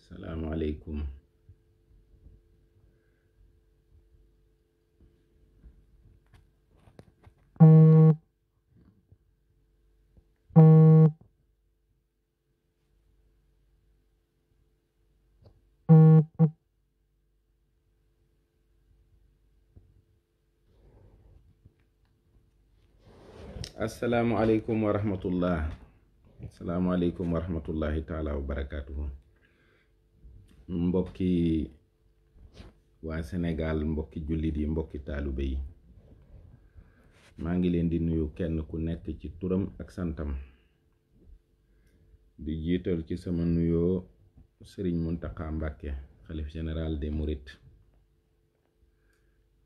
Salaamaaleykum. Asalaamualeykum wa rahmatullah. Asalaamualeykum wa rahmatullahi taala wa barakaatuhu. Mbokki waa Sénégal, mbokki jullit yi, mbokki taalibe yi, maa ngi leen di nuyu kenn ku nekk ci turam ak santam. di jiital ci sama nuyoo Sëriñ Muntaxa Mbàkke, xalif général des Mourides,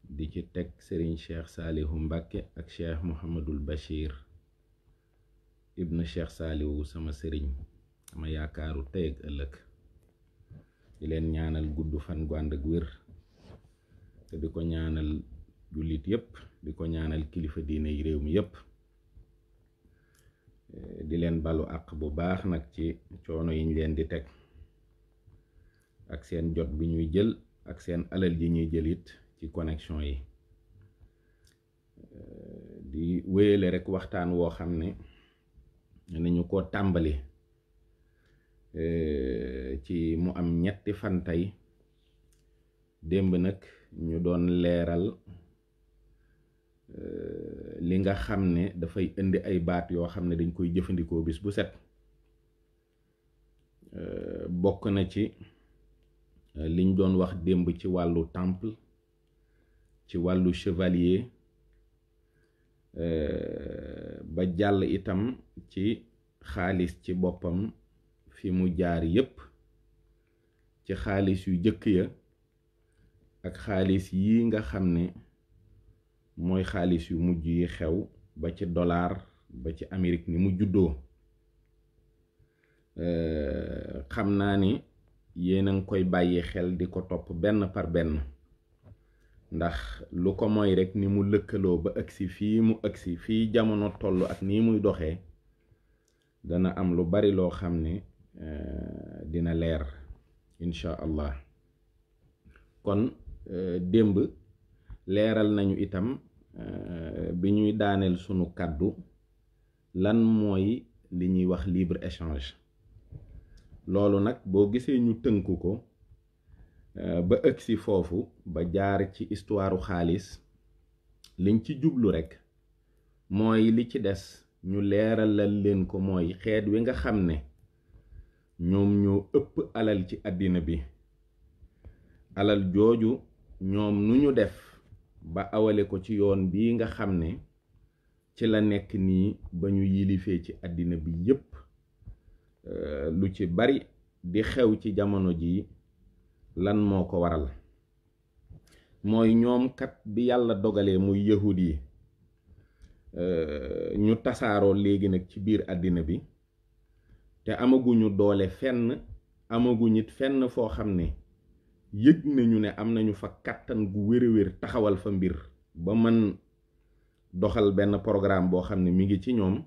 di ci teg Sëriñ Cheikh Saalihu Mbàkke ak Cheikh Mouhamadul Bachir ibnu Cheikh Saalihu, sama sëriñ, sama yaakaaru tey ak ëllëg. di leen ñaanal gudd fan gu ànd ak wér, te di ko ñaanal jullit yépp, di ko ñaanal kilifa diine yi réew mi yépp. di leen balu àq bu baax nag ci coono yi ñu leen di teg ak seen jot bi ñuy jël ak seen alal ji ñuy jël it ci connexion yi. di wéyale rek waxtaan woo xam ne nañu ko tàmbali ci mu am ñetti fan tey. démb nag ñu doon leeral li nga xam ne dafay indi ay baat yoo xam ne dañ koy jëfandikoo bis bu set. bokk na ci liñ doon wax démb ci wàllu temple, ci wàllu chevalier, ba jàll itam ci xaalis ci boppam fi mu jaar yépp, ci xaalis yu jëkk ya ak xaalis yi nga xam ne mooy xaalis yu mujj yi xew, ba ci dollar, ba ci Amérique ni mu juddoo. xam naa ni yéen a ngi koy bàyyi xel di ko topp benn par benn, ndax lu ko mooy rek ni mu lëkkaloo ba agsi fii mu agsi fii jamono toll ak nii muy doxee, dana am lu bari loo xam ne dina leer incha allah. kon démb leeral nañu itam bi ñuy daaneel sunu kàddu lan mooy li ñuy wax libre échange. loolu nag boo gisee ñu tënku ko ba ëgsi foofu, ba jaar ci histoire xaalis, liñ ci jublu rekk mooy li ci des ñu leeralal leen ko, mooy xeet wi nga xam ne ñoom ñoo ëpp alal ci àddina bi. alal jooju ñoom nu ñu def ba awale ko ci yoon bii nga xam ne ci la nekk nii ba ñu yilifee ci àddina bi yépp. lu ci bari di xew ci jamono ji lan moo ko waral, mooy ñoom kat bi yàlla dogalee muy yahud yi ñu tasaaroo léegi nag ci biir àddina bi, te amaguñu doole fenn, amaguñit fenn foo xam ne yëg nañu ne am nañu fa kàttan gu wér taxawal fa mbir ba mën doxal benn programme boo xam ne mi ngi ci ñoom.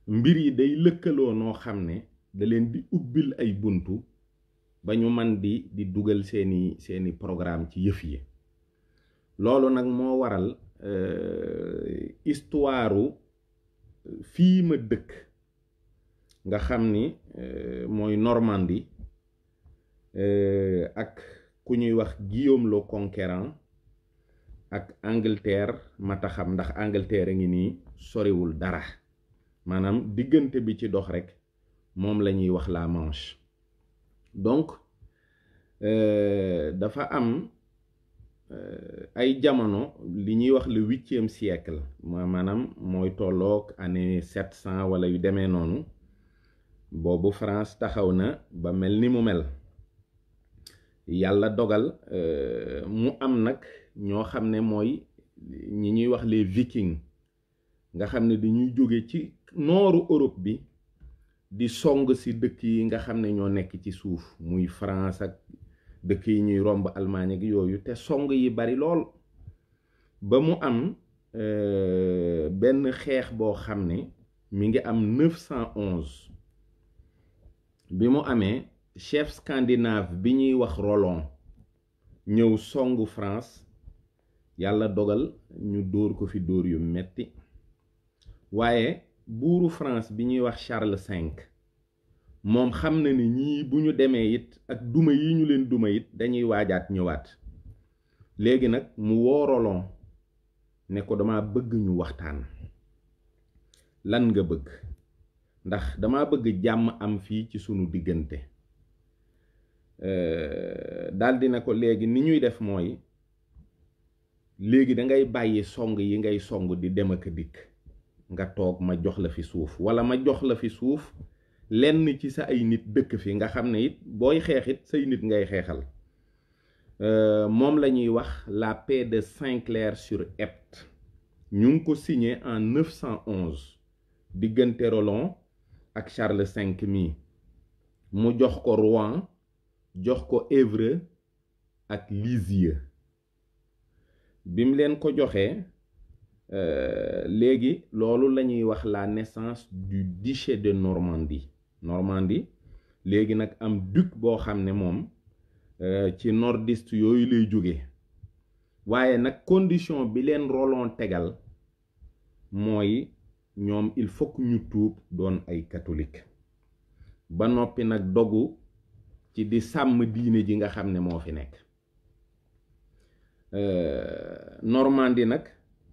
mbir yi day lëkkaloo noo xam ne da leen di ubbil ay buntu ba ñu man di dugal seeni programme ci yëf yi. loolu nag moo waral histoire fii ma dëkk nga xam ni mooy Normandie, ak ku ñuy wax Guillaume le Conquérant, ak Angleterre mata xam, ndax Angleterre a ngi nii soriwul dara, maanaam diggante bi ci dox rek moom la ñuy wax la Manche. donc dafa am ay jamono li ñuy wax le 8e siècle, maanaam mooy tolloog année 700 wala yu demee noonu. boobu France taxaw na ba mel ni mu mel. yàlla dogal mu am nag ñoo xam ne mooy ñi ñuy wax les Vikings, nga xam ne dañuy jóge ci nooru Europe bi di song ci dëkk yi nga xam ne ñoo nekk ci suuf, muy France ak dëkk yi ñuy romb Allemagne ak yooyu, te song yi bari lool. ba mu am benn xeex boo xam ne mi ngi am 911. bi mu amee chef scandinave bi ñuy wax Roland ñëw songu France yàlla dogal ñu dóor ko fi dóor yu metti waaye buuru France bi ñuy wax Charles V moom xam na ni ñii bu ñu demee it ak duma yi ñu leen duma it dañuy waajaat ñëwaat léegi nag mu woo Roland ne ko dama bëgg ñu waxtaan lan nga bëgg ndax dama bëgg jàmm am fii ci sunu diggante daldi na ko léegi ni ñuy def mooy léegi da ngay bàyyi song yi ngay song di dem ak dikk nga toog ma jox la fi suuf wala ma jox la fi suuf lenn ci sa ay nit dëkk fi nga xam ne it booy xeexit say nit ngay xeexal moom la ñuy wax la paix de Saint-Clair-sur-Epte ñu ngi ko signé en 911 diggante Roland ak Charles V mi mu jox ko Rouen jox ko Évreux ak Lisieux bi mu leen ko joxee léegi loolu la ñuy wax la naissance du duché de Normandie léegi nag am duc boo xam ne moom ci nordiste yooyu lay jóge waaye nag condition bi leen Roland tegal mooy ñoom il faut que ñu tuub doon ay catholique ba noppi nag dogu ci di sàmm diine ji nga xam ne moo fi nekk Normandie nag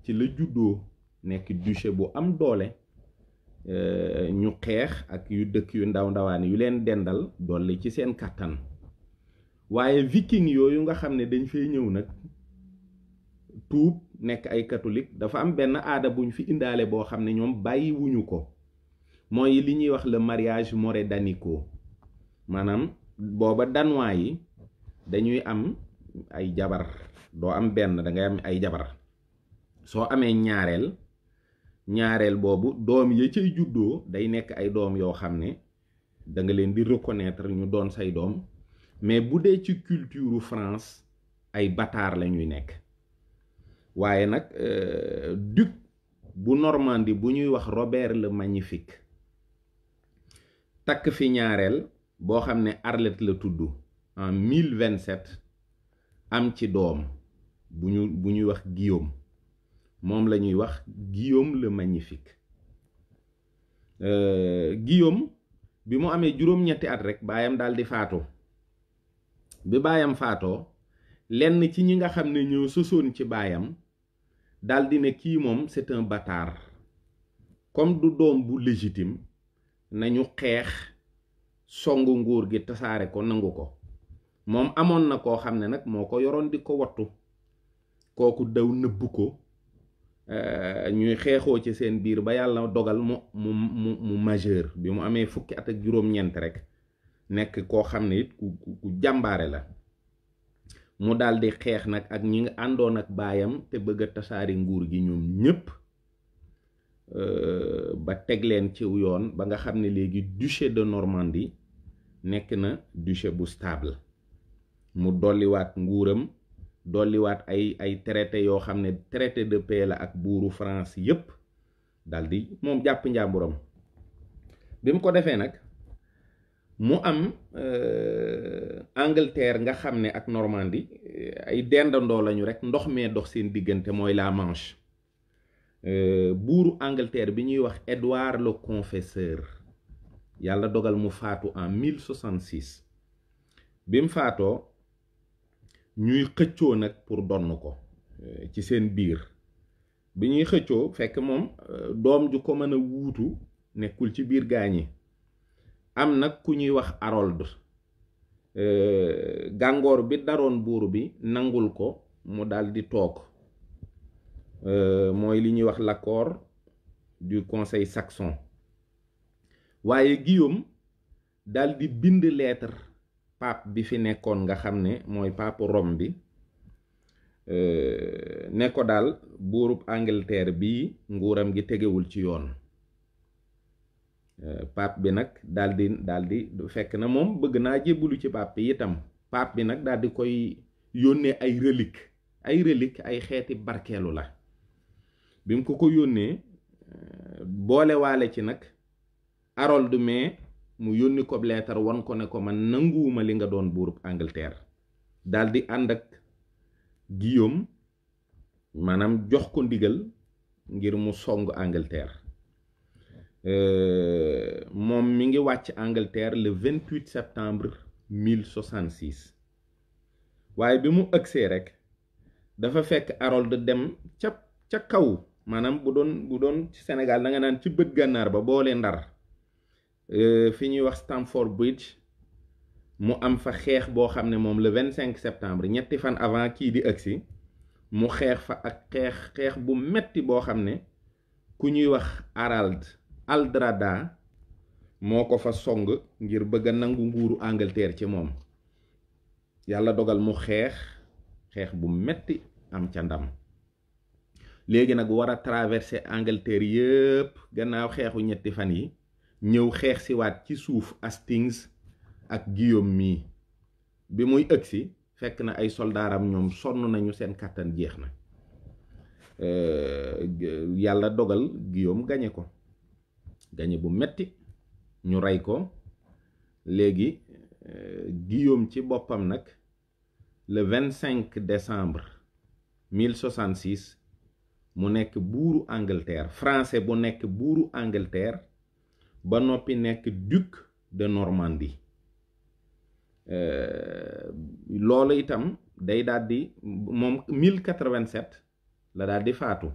ci la juddoo nekk duché bu am doole ñu xeex ak yu dëkk yu ndaw ndawaan yu leen dendal dolli ci seen kàttan waaye viking yooyu nga xam ne dañ fay ñëw nag tuub nekk ay catholique dafa am benn aada buñ fi indaale boo xam ne ñoom bàyyi wuñu ko mooy li ñuy wax le mariage moredanico maanaam booba danois yi dañuy am ay jabar doo am benn dangay am ay jabar soo amee ñaareel boobu doom ya cay juddoo day nekk ay doom yoo xam ne da nga leen di reconnaître ñu doon say doom mais bu dee ci culture France ay bataar la ñuy nekk waaye nag duc bu Normandie bu ñuy wax Robert le Magnifique takk fi ñaareel boo xam ne Arlette la tudd en 1027 am ci doom bu ñuy wax Guillaume moom la ñuy wax Guillaume le Magnifique Guillaume bi mu amee juróom-ñetti at rek baayam daal di faatu bi baayam faatoo lenn ci ñi nga xam ne ñoo sosoon ci baayam daal di ne kii moom c'est un bâtard comme du doom bu légitime nañu xeex songu nguur gi tasaare ko nangu ko moom amoon na koo xam ne nag moo ko yoroon di ko wattu kooku daw nëbb ko ñuy xeexoo ci seen biir ba yàlla dogal mu majeur bi mu amee fukki at ak juróom-ñeent rek nekk koo xam ne it ku jàmbaare la mu daldi xeex nag ak ñi nga àndoon ak baayam te bëgg a tasaari nguur gi ñoom ñépp ba teg leen ci yoon ba nga xam ne léegi duché de Normandie nekk na duché bu stable mu dolliwaat nguuram dolliwaat ay traité yoo xam ne traité de paix la ak buuru France yépp daldi moom jàpp njàmburam bi mu ko defee nag mu am Angleterre nga xam ne ak Normandie ay dendandoo lañu rek ndox mee dox seen diggante mooy la Manche buuru Angleterre bi ñuy wax Édouard le Confesseur yàlla dogal mu faatu en 1066 bi mu faatoo ñuy xëccoo nag pour donn ko ci seen biir bi ñuy xëccoo fekk moom doom ju ko mën a wuutu nekkul ci biir gaañi am nag ku ñuy wax Harold gàngoor bi daroon buur bi nangul ko mu daldi toog mooy li ñuy wax l'accord du conseil saxon waaye Guillaume daldi bind lettre pape bi fi nekkoon nga xam ne mooy pape Rome bi ne ko daal buurub Angleterre bii nguuram gi tegewul ci yoon pape bi nag daldi fekk na moom bëgg naa jébbalu ci pape bi itam pape bi nag daldi koy yónnee ay relique ay xeeti barkeelu la bi mu ko yónnee boole waale ci nag Harold mais mu yónni ko leetar won ko ne ko man nanguwuma li nga doon buurub Angleterre daldi ànd ak Guillaume maanaam jox ko ndigal ngir mu song Angleterre. moom mi ngi wàcc Angleterre le 28 septembre 1066 waaye bi mu ëgsee rek dafa fekk Harold dem ca kaw maanaam bu doon ci Sénégal da nga naan ci bët gànnaar ba boole Ndar fi ñuy wax Stamford Bridge mu am fa xeex boo xam ne moom le 25 septembre ñetti fan avant kii di ëgsi mu xeex fa ak xeex bu metti boo xam ne ku ñuy wax Harald Aldrada moo ko fa song ngir bëgg a nangu nguuru Angleterre ci moom yàlla dogal mu xeex bu metti am ca ndam léegi nag war a traverser Angleterre yépp gannaaw xeexu ñetti fan yi ñëw xeex si waat ci suuf Hastings ak Guillaume mii bi muy ëgsi fekk na ay soldaaram ñoom sonn nañu seen kàttan jeex na yàlla dogal Guillaume gañe ko gañe bu metti ñu rey ko léegi Guillaume ci boppam nag le 25 décembre 1066 mu nekk buuru Angleterre français bu nekk buuru Angleterre ba noppi nekk duc de Normandie loolu itam day daldi moom 1087 la daldi faatu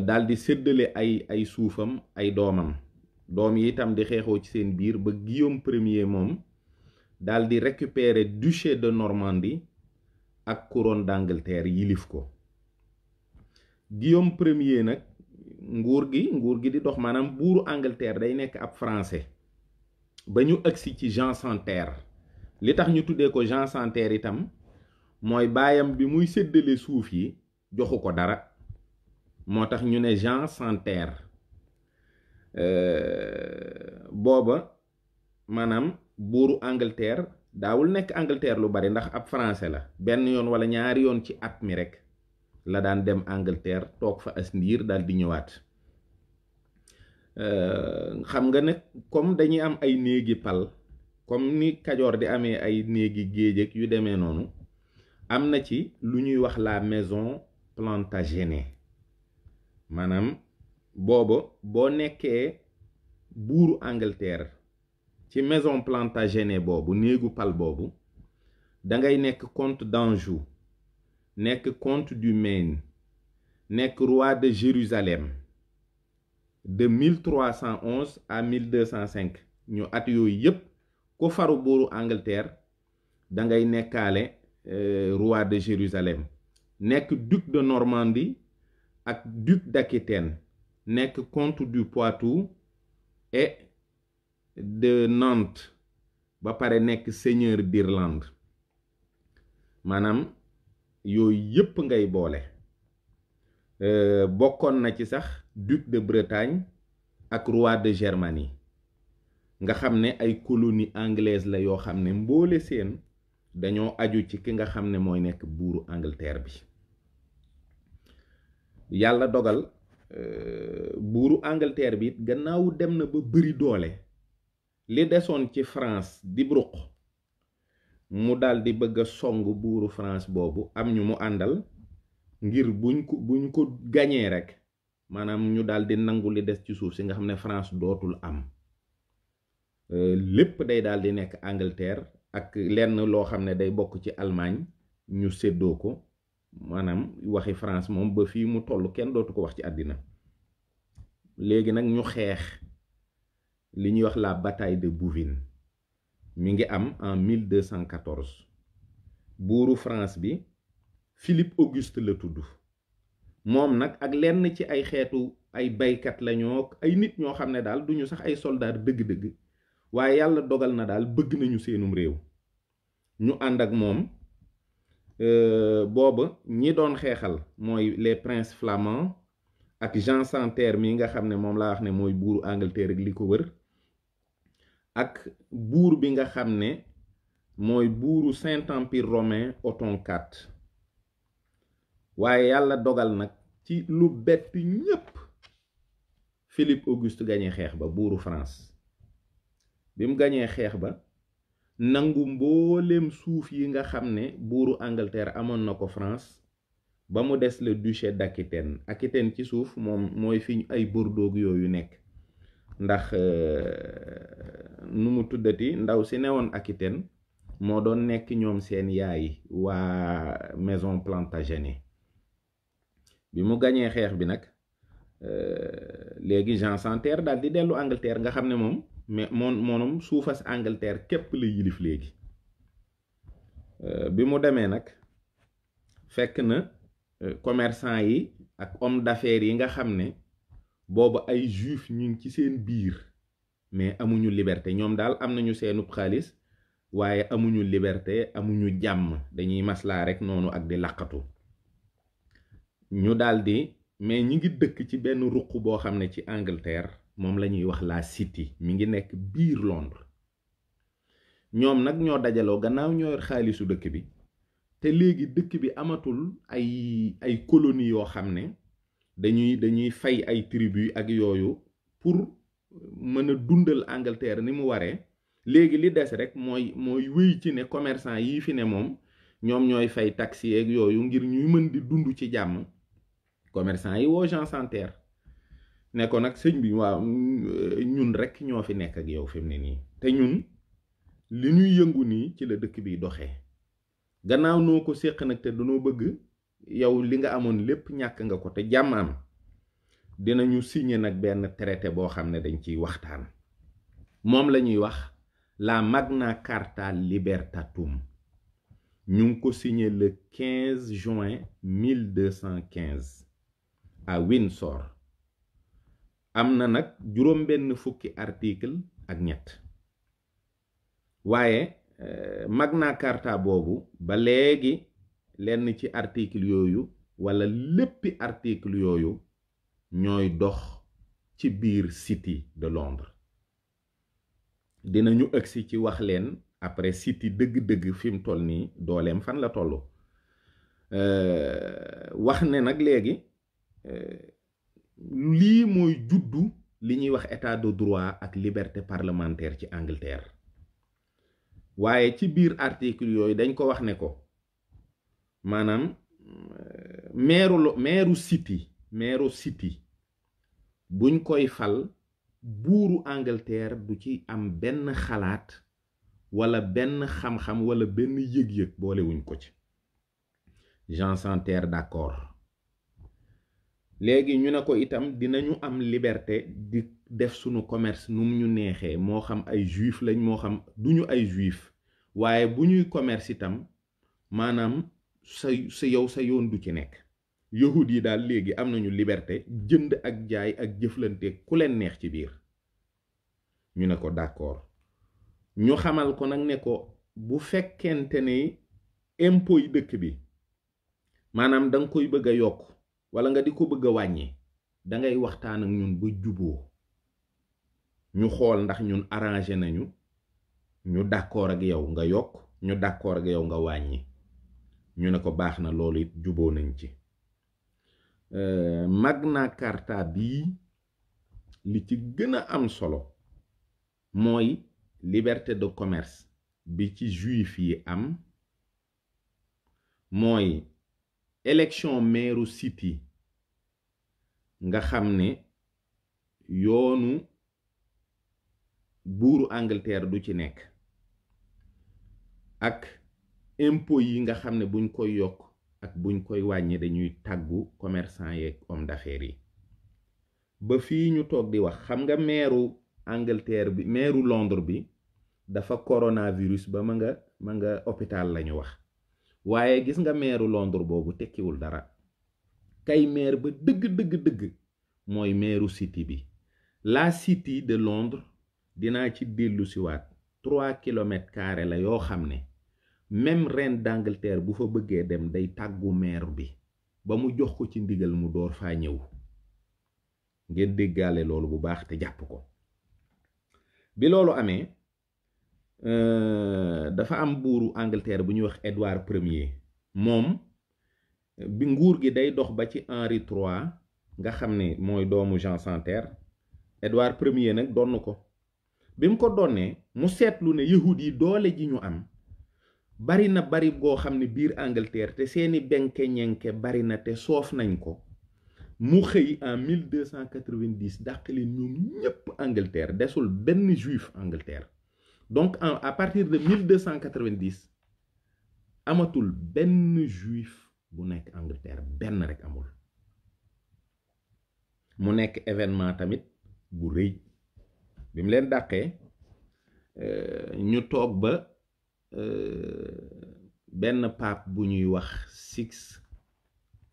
daldi séddale ay suufam ay doomam doom yi itam di xeexoo ci seen biir ba Guillaume Ier moom daldi récupérer duché de Normandie ak couronne d'Angleterre yilif ko Guillaume Ier nag nguur gi di dox maanaam buuru Angleterre day nekk ab français ba ñu agsi ci Jean sans Terre li tax ñu tuddee ko Jean sans Terre itam mooy baayam bi muy séddale suuf yi joxu ko dara moo tax ñu ne Jean sans Terre booba maanaam buuru Angleterre daawul nekk Angleterre lu bari ndax ab français la benn yoon wala ñaari yoon ci at mi rek la daan dem Angleterre toog fa as ndiir daal di ñëwaat xam nga nag comme dañuy am ay néegi pal comme ni Kajoor di amee ay néegi géej ak yu demee noonu am na ci lu ñuy wax la maison Plantagenet maanaam booba boo nekkee buuru Angleterre ci maison Plantagenet boobu néegu pal boobu da ngay nekk comte d'Anjou nekk comte du Maine nekk roi de Jérusalem de 1311 à 1205 ñu at yooyu yépp ku faru buuru Angleterre da ngay nekkaale roi de Jérusalem nekk duc de Normandie ak duc d'Aquitaine nekk comte du Poitou et de Nantes ba pare nekk seigneur d'Irlande maanaam yooyu yépp ngay boole bokkoon na ci sax duc de Bretagne ak roi de Germanie nga xam ne ay colonie anglaise la yoo xam ne mboole seen dañoo aju ci ki nga xam ne mooy nekk buuru Angleterre bi yàlla dogal buuru Angleterre bi gannaaw dem na ba bari doole li desoon ci France di bruq mu daldi bëgg a song buuru France boobu am ñu mu àndal ngir buñ ko gañee rek maanaam ñu daldi nangu li des ci suuf si nga xam ne France dootul am lépp day daldi nekk Angleterre ak lenn loo xam ne day bokk ci Allemagne ñu séddoo ko maanaam waxi France moom ba fii mu toll kenn dootu ko wax ci àddina léegi nag ñu xeex li ñuy wax la bataille de Bouvines mi ngi am en 1214 buuru France bi Philippe Auguste la tudd moom nag ak lenn ci ay xeetu ay baykat lañoo ay nit ñoo xam ne daal duñu sax ay soldats dëgg-dëgg waaye yàlla dogal na daal bëgg nañu seenum réew ñu ànd ak moom booba ñi doon xeexal mooy les princes flamands ak Jean sans Terre mi nga xam ne moom laa wax ne mooy buuru Angleterre ak li ko wër ak buur bi nga xam ne mooy buuru Saint-Empire romain Othon IV waaye yàlla dogal nag ci lu bett ñépp Philippe Auguste gañe xeex ba buuru France bi mu gañee xeex ba nangu mbooleem suuf yi nga xam ne buuru Angleterre amoon na ko France ba mu des le duché d'Aquitaine. Aquitaine ci suuf moom mooy fi ay Bordeaux yooyu nekk, ndax nu mu tuddati ndaw si newoon Aquitaine moo doon nekk ñoom seen yaay waa Maison Plantagenet. bi mu gañee xeex bi nag léegi Jean sans Terre daal di dellu Angleterre, nga xam ne moom mais moom suufas Angleterre képp la yilif léegi. bi mu demee nag fekk na commerçant yi ak homme d'affaires yi nga xam ne boobu ay juif ñu ngi ci seen biir mais amuñu liberté. ñoom daal am nañu seenub xaalis waaye amuñu liberté, amuñu jàmm, dañuy maslaa rek noonu ak di laqatu. ñu daldi mais ñi ngi dëkk ci benn ruq boo xam ne ci Angleterre moom la ñuy wax la City, mi ngi nekk biir Londres. ñoom nag ñoo dajaloo gannaaw ñoo yor xaalisu dëkk bi, te léegi dëkk bi amatul ay colonie yoo xam ne dañuy fay ay tribu ak yooyu pour mën a dundal Angleterre ni mu waree. léegi li des rek mooy wéy ci ne commerçant yii fi ne moom ñoom ñooy fay taxi ak yooyu ngir ñuy mën di dund ci jàmm. commerçant yi woo Jean sans Terre ne ko nag sëñ bi waaw ñun rek ñoo fi nekk ak yow fi mu ne nii, te ñun li ñuy yëngu nii ci la dëkk bi doxee. gannaaw noo ko séq nag te dañoo bëgg yow li nga amoon lépp ñàkk nga ko te jàmm am, dinañu signer nag benn traité boo xam ne dañ ciy waxtaan. moom la ñuy wax la Magna Carta Libertatum. ñu ngi ko signé le 15 juin 1215 à Windsor. am na nag juróom benn fukki article ak ñett. waaye Magna Carta boobu ba léegi lenn ci article yooyu wala léppi article yooyu ñooy dox ci biir City de Londres. dinañu ëgsi ci wax leen après City dëgg-dëgg fi mu toll nii dooleem fan la toll. wax ne nag léegi lii mooy juddu li ñuy wax état de droit ak liberté parlementaire ci Angleterre. waaye ci biir article yooyu dañ ko wax ne ko maanaam meeru City buñ koy fal buuru Angleterre du ci am benn xalaat wala benn xam-xam wala benn yëg-yëg boolewuñ ko ci. Jean sans Terre d'accord. léegi ñu ne ko itam dinañu am liberté di def sunu commerce nu mu ñu neexee, moo xam ay juif lañ moo xam duñu ay juif, waaye bu ñuy commerce itam maanaam sa yoon du ci nekk. yahud yi daal léegi am nañu liberté jënd ak jaay ak jëflante ku leen neex ci biir. ñu ne ko d'accord. ñu xamal ko nag ne ko bu fekkente ne impôt yi dëkk bi maanaam danga koy bëgg a yokk wala nga di ko bëgg a wàññi, dangay waxtaan ak ñun ba juboo ñu xool ndax ñun arrangé nañu, ñu d'accord ak yow nga yokk, ñu d'accord ak yow nga wàññi. ñu ne ko baax na, loolu it juboo nañ ci. Magna Carta bii li ci gën a am solo mooy liberté de commerce bi ci juif yi am, mooy élection maire City nga xam ne yoonu buuru Angleterre du ci nekk, ak impôt yi nga xam ne buñ koy yokk ak buñ koy wàññi dañuy tàggu commerçant yeeg homme d'affaires yi. ba fii ñu toog di wax xam nga meeru Angleterre bi, meeru Londres bi dafa coronavirus ba ma nga hôpital lañu wax. waaye gis nga meeru Londres boobu tekkiwul dara. kay meer ba dëgg mooy meeru City bi. la City de Londres dinaa ci dellu siwaat 3 kilomètres carrés la yoo xam ne même reine d'Angleterre bu fa bëggee dem day tàggu meer bi ba mu jox ko ci ndigal mu door faa ñëw. ngeen déggaale loolu bu baax te jàpp ko. bi loolu amee dafa am buuru Angleterre bu ñuy wax Édouard Ier. moom bi nguur gi day dox ba ci Henri III nga xam ne mooy doomu Jean sans Terre. Édouard Ier nag donn ko bi mu ko donnee mu seetlu ne yahud yi doole ji ñu am bari na bari goo xam ne biir Angleterre te seeni benke ñenke bari na te soof nañ ko mu xëy en 1290 dàq leen ñoom ñépp Angleterre desul benn juif Angleterre. Donc à partir de 1290 amatul benn juif bu nekk Angleterre benn rek amul. mu nekk événement tamit bu rëy bi mu leen dàqee ñu toog ba benn pape bu ñuy wax Six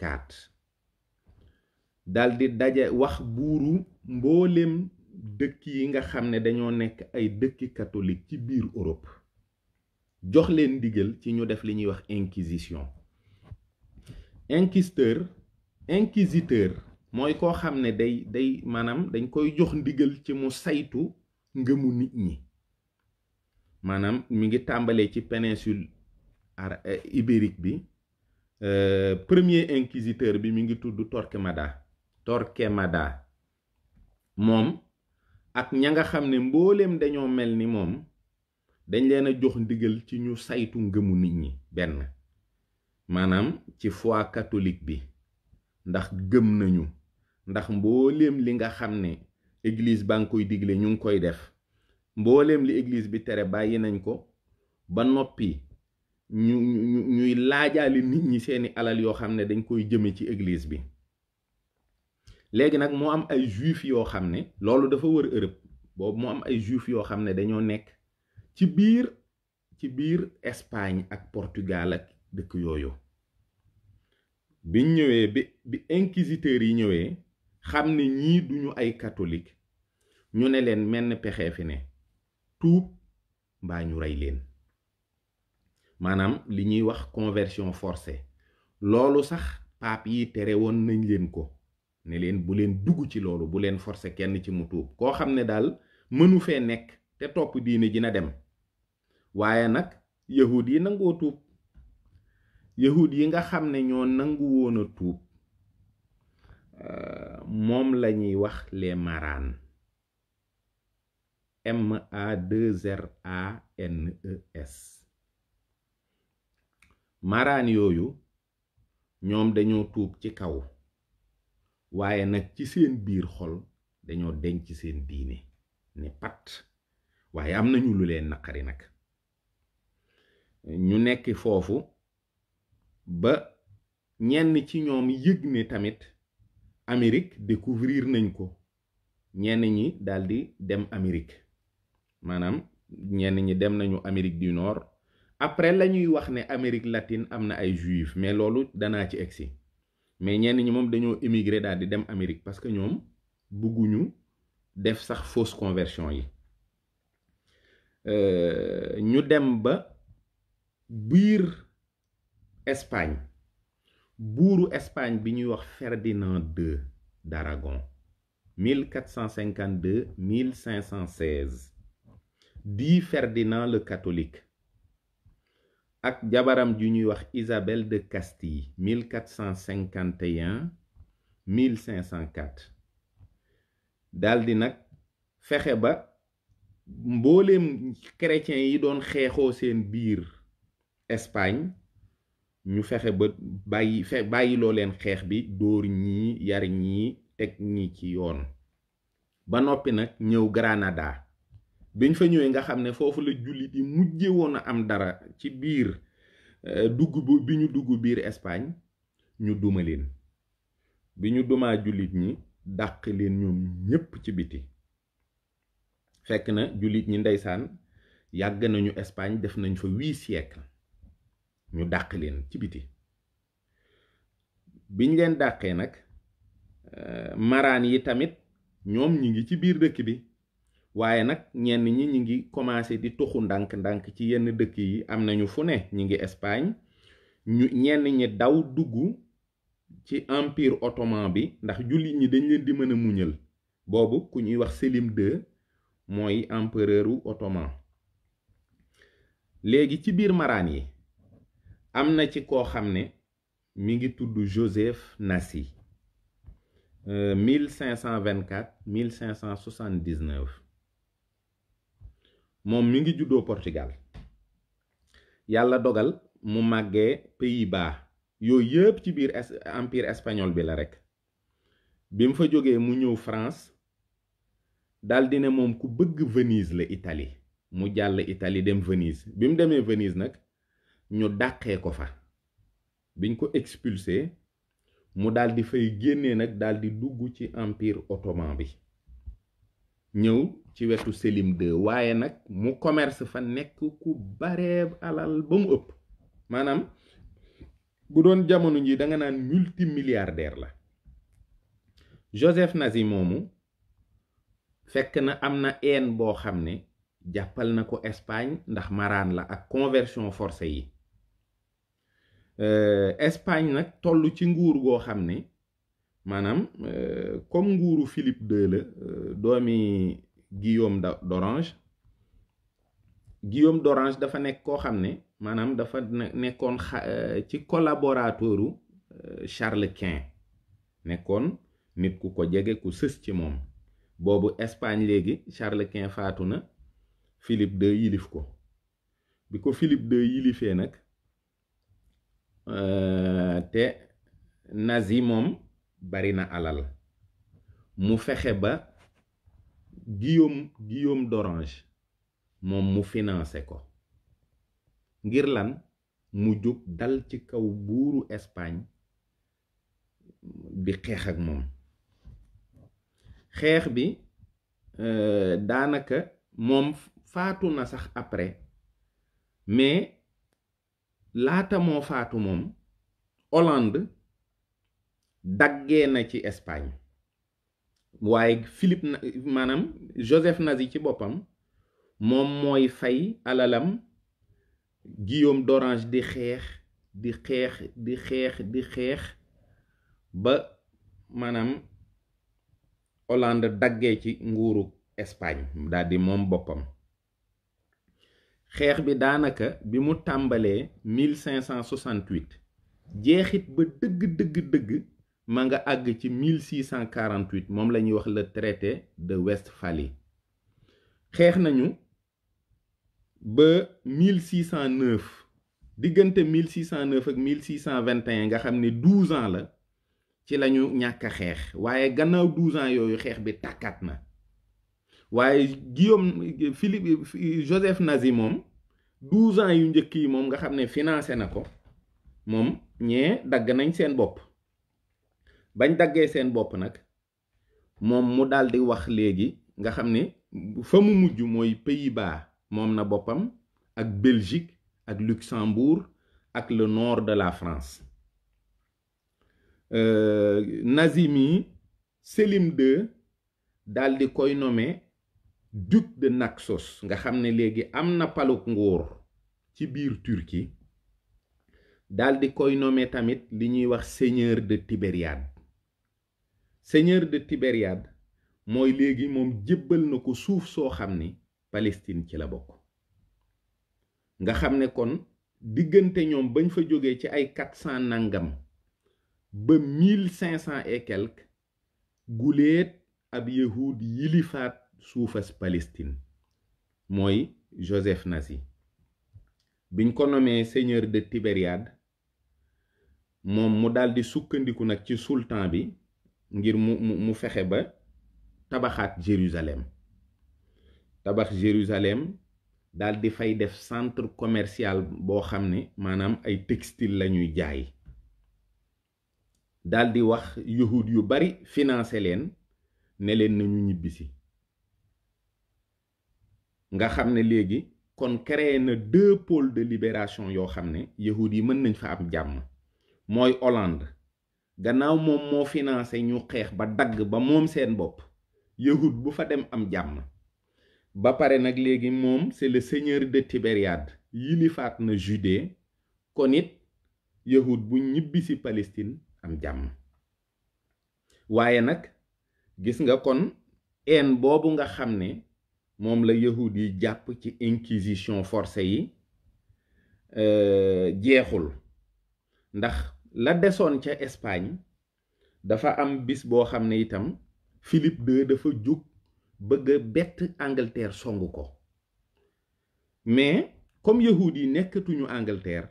IV daldi daje wax buuru mboolem dëkk yi nga xam ne dañoo nekk ay dëkki catholique ci biir Europe jox leen ndigal ci ñu def li ñuy wax inquisition. inquisiteur mooy koo xam ne day maanaam dañ koy jox ndigal ci mu saytu ngëmu nit ñi. maanaam mi ngi tàmbalee ci péninsule ibérique bi premier inquisiteur bi mi ngi tudd Torquemada moom ak ña nga xam ne mbooleem dañoo mel ni moom dañ leen a jox ndigal ci ñu saytu ngëmu nit ñi benn maanaam ci foi catholique bi ndax gëm nañu ndax mbooleem li nga xam ne église baa ngi koy digle ñu ngi koy def mbooleem li église bi tere bàyyi nañ ko ba noppi ñuy laajaale nit ñi seeni alal yoo xam ne dañ koy jëme ci église bi. léegi nag moo am ay juif yoo xam ne loolu dafa wër Europe boobu moo am ay juif yoo xam ne dañoo nekk ci biir Espagne ak Portugal ak dëkk yooyu. biñ ñëwee bi inquisiteurs yi ñëwee xam ne ñii duñu ay catholique ñu ne leen menn pexe fi ne tuub mbaa ñu rey leen maanaam li ñuy wax conversion forcée. loolu sax pape yi tere woon nañ leen ko ne leen bu leen dugg ci loolu, bu leen forcer kenn ci mu tuub koo xam ne daal mënu fee nekk te topp diine ji na dem. waaye nag yahud yi nangoo tuub, yahud yi nga xam ne ñoo nangu woon a tuub moom la ñuy wax les maraan, M-A-2-R-A-N-E-S. maraan yooyu ñoom dañoo tuub ci kaw, waaye nag ci seen biir xol dañoo denc seen diine ne pat. waaye am nañu lu leen naqari nag, ñu nekk foofu ba ñenn ci ñoom yëg ne tamit Amérique découvrir nañ ko. ñenn ñi daldi dem Amérique, maanaam ñenn ñi dem nañu Amérique du Nord. après la ñuy wax ne Amérique latine am na ay juifs, mais loolu danaa ci egsi. mais ñenn ñi moom dañoo émigré daal di dem Amérique parce que ñoom bëgguñu def sax fausse conversion yi. ñu dem ba biir Espagne, buuru Espagne bi ñuy wax Ferdinand II d'Aragon 1452-1516 di Ferdinand le catholique, ak jabaram ju ñuy wax Isabelle de Castille 1451-1504 daldi nag fexe ba mbooleem chrétien yi doon xeexoo seen biir Espagne ñu fexe ba bàyyi loo leen xeex bi, dóor ñii, yar ñii, teg ñii ci yoon. ba noppi nag ñëw Granada. biñ fa ñëwee nga xam ne foofu la jullit yi mujje woon a am dara ci biir bi ñu dugg biir Espagne, ñu duma leen. bi ñu dumaa jullit ñi dàq leen ñoom ñépp ci biti. fekk na jullit ñi ndeysaan yàgg nañu Espagne, def nañ fa 8 siècles. ñu dàq leen ci biti. biñ leen dàqee nag maraan yi tamit ñoom ñi ngi ci biir dëkk bi, waaye nag ñenn ñi ñi ngi commencé di tuxu ndànk-ndànk ci yenn dëkk yi. am nañu fu ne ñi ngi Espagne, ñenn ñi daw dugg ci empire ottoman bi ndax jullit ñi dañ leen di mën a muñal. boobu ku ñuy wax Sélim II mooy empereuru ottoman. léegi ci biir maraan yi am na ci koo xam ne mi ngi tudd Joseph Nassy 1524-1579. moom mi ngi juddoo Portugal yàlla dogal mu màggee Pays-Bas yooyu yëpp ci biir empire espagnol bi la rek bi mu fa jógee mu ñëw France daldi ne moom ku bëgg Venise la Italie mu jàll Italie dem Venise bi mu demee Venise nag ñu dàqee ko fa biñ ko expulsé mu daldi fay génnee nag daldi dugg ci empire ottoman bi ñëw ci wetu Selim II waaye nag mu commerce fa nekk ku bareeb alal ba mu ëpp maanaam bu doon jamono ji da nga naan multimilliardaire la Joseph Nazi moomu fekk na am na een boo xam ne jàppal na ko Espagne ndax maraan la ak conversion forcée yi Espagne nag toll ci nguur goo xam ne maanaam comme nguuru Philippe II la doomi Guillaume d'Orange dafa nekk koo xam ne maanaam dafa nekkoon ci collaborateuru Charles Quint nekkoon nit ku ko jege ku sës ci moom boobu Espagne léegi Charles Quint faatu na Philippe II yilif ko bi ko Philippe II yilifee nag te Nazi moom bari na alal mu fexe ba Guillaume d'Orange moom mu financé ko ngir lan mu jóg dal ci kaw buuru Espagne di xeex ak moom xeex bi daanaka moom faatu na sax après mais laata moo faatu moom Hollande daggee na ci Espagne waaye maanaam Joseph Nazi ci boppam moom mooy fay alalam Guillaume d'Orange di xeex ba maanaam Hollande daggee ci nguuru Espagne daldi moom boppam xeex bi daanaka bi mu tàmbalee 1568 jeexit ba dëgg ma nga àgg ci 1648 moom la ñuy wax le traité de Westphalie xeex nañu ba 1609 diggante 1609 ak 1621 nga xam ne 12 ans la ci lañu ñàkk a xeex waaye gannaaw 12 ans yooyu xeex bi tàkkaat na waaye Joseph Nazi moom 12 ans yu njëkk yi moom nga xam ne financé na ko moom ñee dagg nañ seen bopp bañ daggee seen bopp nag moom mu daldi wax léegi nga xam ne fa mu mujj mooy Pays-Bas moom na boppam ak Belgique ak Luxembourg ak le nord de la France Nazi mi Selim II daldi koy nommé duc de Naxos nga xam ne léegi am na paluk nguur ci biir Turquie daldi koy nommé tamit li ñuy wax seigneur de Tibériade seigneur de Tibériade mooy léegi moom jébbal na ko suuf soo xam ni Palestine ci la bokk nga xam ne kon diggante ñoom bañ fa jógee ci ay 400 nangam ba 1500 et quelque guléet ab yahud yilifaat suufas Palestine mooy Joseph Nazi biñ ko nommé seigneur de Tibériade moom mu daldi sukkandiku nag ci sultan bi ngir mu fexe ba tabaxaat Jérusalem daldi fay def centre commercial boo xam ne maanaam ay textile lañuy jaay daldi wax yahud yu bari financé leen ne leen nañu ñibbisi nga xam ne léegi kon créé na 2 pôles de libération yoo xam ne yahud yi mën nañ fa am jàmm mooy Hollande gannaaw moom moo financé ñu xeex ba dagg ba moom seen bopp yahud bu fa dem am jàmm ba pare nag léegi moom c'est le seigneur de Tibériade yilifaat na Judée kon it yahud bu ñibbisi Palestine am jàmm waaye nag gis nga kon een boobu nga xam ne moom la yahud yi jàpp ci inquisition forcée yi jeexul ndax la desoon ca Espagne dafa am bis boo xam ne itam Philippe II dafa jóg bëgg a bett Angleterre songu ko mais comme yahudi yi nekkatuñu Angleterre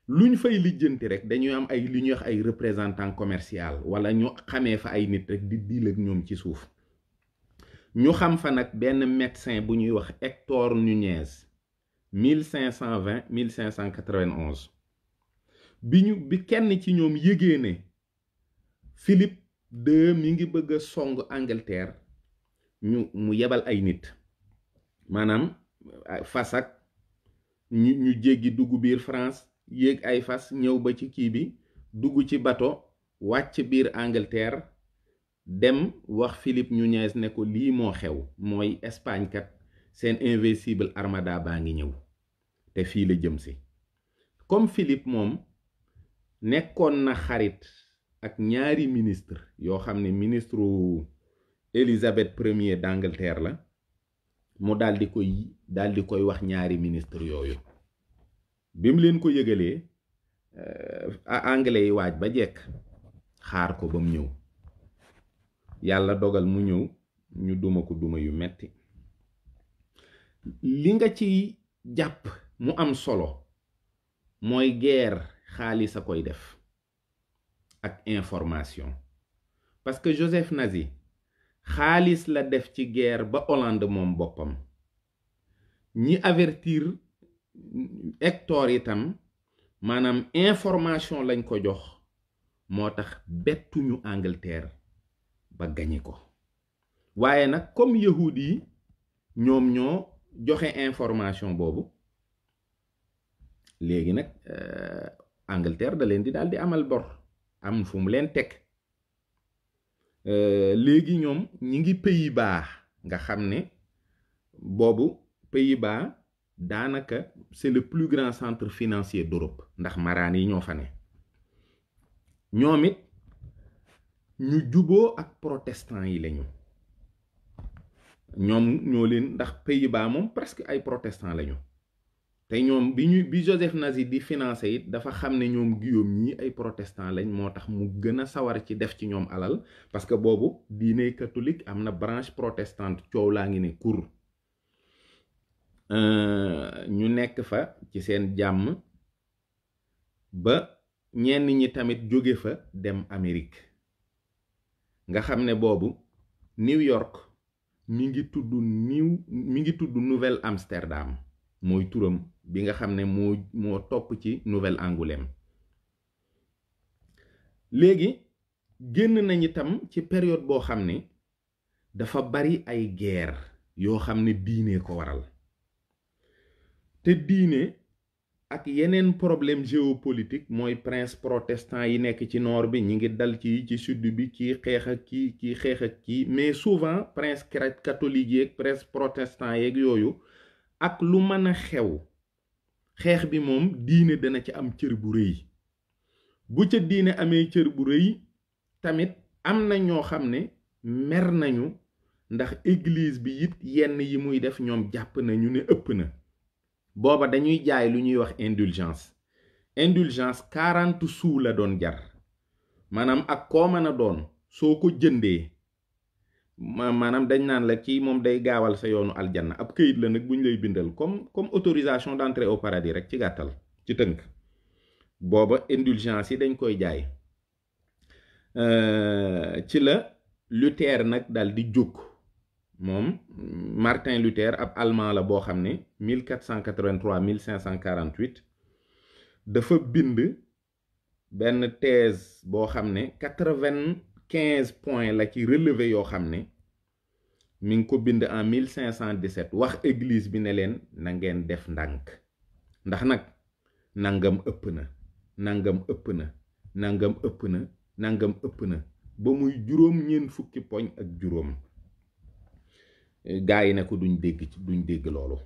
luñ fay lijjanti rek dañuy am ay li ñuy wax ay représentant commercial wala ñu xamee fa ay nit rek di diil ak ñoom ci suuf ñu xam fa nag benn médecin bu ñuy wax Hector Nunez 1520 1591 bi kenn ci ñoom yëgee ne Philippe II mi ngi bëgg a song Angleterre mu yebal ay nit maanaam fas ak ñu jéggi dugg biir France yéeg ay fas ñëw ba ci kii bi dugg ci bato wàcc biir Angleterre dem wax Philippe Nunez ne ko lii moo xew mooy Espagne kat seen invincible armada baa ngi ñëw te fii la jëm si comme Philippe moom nekkoon na xarit ak ñaari ministre yoo xam ne ministre Élisabeth Ier d'Angleterre la mu daal di koy wax ñaari ministre yooyu bi mu leen ko yëgalee anglais yi waaj ba jekk xaar ko ba mu ñëw yàlla dogal mu ñëw ñu duma ko duma yu metti li nga ci jàpp mu am solo mooy guerre xaalis a koy def ak information parce que Joseph Nazi xaalis la def ci guerre ba Hollande moom boppam ñi avertir Hector itam maanaam information lañ ko jox moo tax bettuñu Angleterre ba gañe ko waaye nag comme yahudi yi ñoom ñoo joxe information boobu léegi nag Angleterre da leen di daal di amal bor am fu mu leen teg léegi ñoom ñi ngi Pays-Bas nga xam ne boobu Pays-Bas daanaka c'est le plus grand centre financier d'Europe ndax maraan yi ñoo fa ne ñoom it ñu juboo ak protestant yi lañu ñoom ñoo leen ndax Pays-Bas moom presque ay protestant lañu te ñoom bi Joseph Nazi di financer it dafa xam ne ñoom Guillaume ñi ay protestant lañ moo tax mu gën a sawar ci def ci ñoom alal parce que boobu diine catholique am na branche protestante coow laa ngi ne kur ñu nekk fa ci seen jàmm ba ñenn ñi tamit jóge fa dem Amérique nga xam ne boobu New York mi ngi tudd Nouvelle Amsterdam mooy turam bi nga xam ne moo topp ci Nouvelle-Angoulême léegi génn nañ itam ci période boo xam ne dafa bari ay guerre yoo xam ne diine ko waral te diine ak yeneen problème géopolitique mooy prince protestant yi nekk ci nord bi ñi ngi dal ci sud bi kii xeex ak kii xeex ak kii mais souvent prince catholique yeeg prince protestant yeeg yooyu ak lu mën a xew xeex bi moom diine dana ci am cër bu rëy bu ca diine amee cër bu rëy tamit am na ñoo xam ne mer nañu ndax église bi it yenn yi muy def ñoom jàpp nañu ne ëpp na booba dañuy jaay lu ñuy wax indulgence 40 sous la doon jar maanaam ak koo mën a doon soo ko jëndee maanaam dañ naan la kii moom day gaawal sa yoonu aljanna ab këyit la nag bu ñu lay bindal comme autorisation d'entrée au paradis rek ci gàttal ci tënk booba indulgence yi dañ koy jaay ci la Luther nag dal di jóg moom Martin Luther ab allemand la boo xam ne 1483 1548 dafa bind benn thèse boo xam ne 95 points la ci relevé yoo xam ne mi ngi ko bind en 1517 wax église bi ne leen na ngeen def ndànk ndax nag nangam ëpp na nangam ëpp na nangam ëpp na nangam ëpp na ba muy juróom-ñeent fukki poñ ak juróom gaa yi ne ko duñ dégg loolu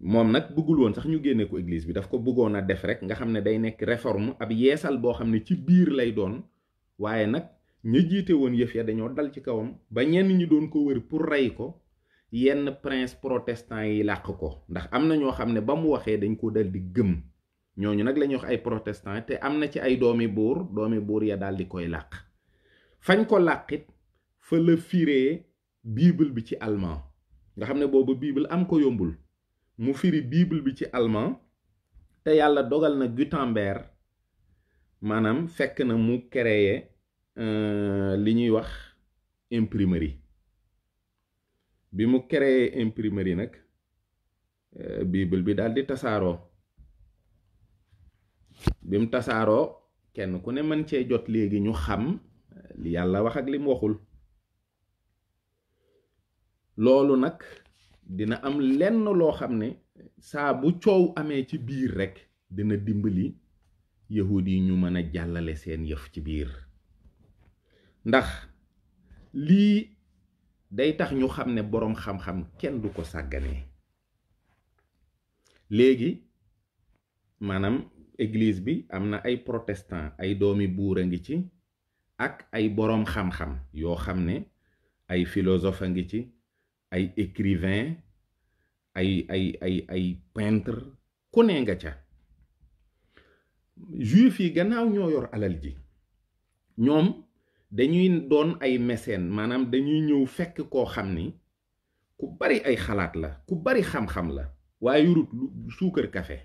moom nag bëggul woon sax ñu génne ko église bi daf ko bëggoon a def rek nga xam ne day nekk réforme ab yeesal boo xam ne ci biir lay doon waaye nag ña jiite woon yëf ya dañoo dal ci kawam ba ñenn ñi doon ko wër pour rey ko yenn prince protestant yi làq ko ndax am na ñoo xam ne ba mu waxee dañ ko dal di gëm ñooñu nag la ñuy wax ay protestant te am na ci ay doomi buur ya daal di koy làq fañ ko làqit fa la firee bible bi ci allemand nga xam ne boobu bible am ko yombul mu firi bible bi ci allemand te yàlla dogal na Gutenberg maanaam fekk na mu créer li ñuy wax imprimerie bi mu créer imprimerie nag bible bi daal di tasaaroo bi mu tasaaroo kenn ku ne mën cee jot léegi ñu xam li yàlla wax ak li mu waxul loolu nag dina am lenn loo xam ne saa bu coow amee ci biir rekk dina dimbali yahud yi ñu mën a jàllale seen yëf ci biir ndax lii day tax ñu xam ne boroom xam-xam kenn du ko sàgganee léegi maanaam église bi am na ay protestant ay doomi buur a ngi ci ak ay boroom xam-xam yoo xam ne ay philosophe a ngi ci ay écrivain ay peintre ku ne nga ca juif yi gannaaw ñoo yor alal ji ñoom dañuy doon ay mécène maanaam dañuy ñëw fekk koo xam ni ku bari ay xalaat la ku bari xam-xam la waaye yurut lu suukar kafe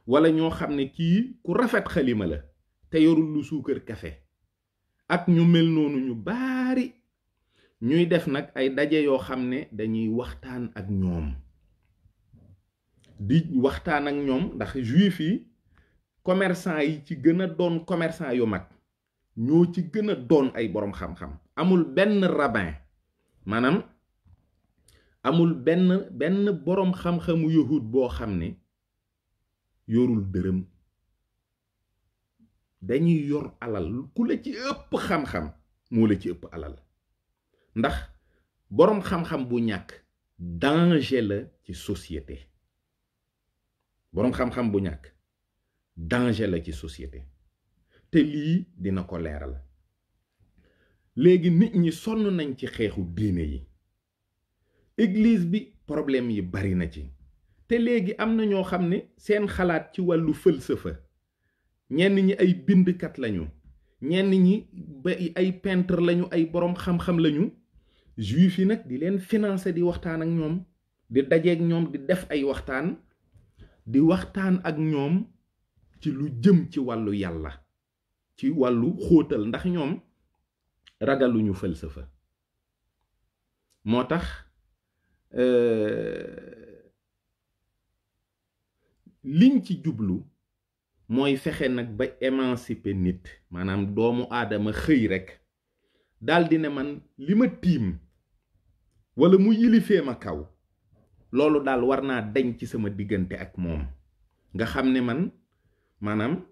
wala ñoo xam ne kii ku rafet xalima la te yorul lu suukar kafe ak ñu mel noonu ñu bari ñuy def nag ay daje yoo xam ne dañuy waxtaan ak ñoom di waxtaan ak ñoom ndax juif yi commerçant yi ci gën a doon commerçant yu mag ñoo ci gën a doon ay boroom xam-xam amul benn rabbin maanaam amul benn boroom xam-xamu yahud boo xam ne yorul dërëm dañuy yor alal ku la ci ëpp xam-xam moo la ci ëpp alal ndax boroom xam-xam bu ñàkk danger la ci société boroom xam-xam bu ñàkk danger la ci société te lii dina ko leeral léegi nit ñi sonn nañ ci xeexu diine yi église bi problème yi bari na ci te léegi am na ñoo xam ne seen xalaat ci wàllu fëlsafa ñenn ñi ay bindkat lañu ñenn ñi ba ay peintre lañu ay boroom xam-xam lañu juif yi nag di leen financer di waxtaan ak ñoom di dajeek ñoom di def ay waxtaan di waxtaan ak ñoom ci lu jëm ci wàllu yàlla ci wàllu xóotal ndax ñoom ragaluñu falsafa moo tax liñ ci jublu mooy fexe nag ba émanciper nit maanaam doomu aadama xëy rekk daldi ne man li ma tiim walla mu yilifee ma kaw loolu daal war naa dañ ci sama diggante ak moom nga xam ne man maanaam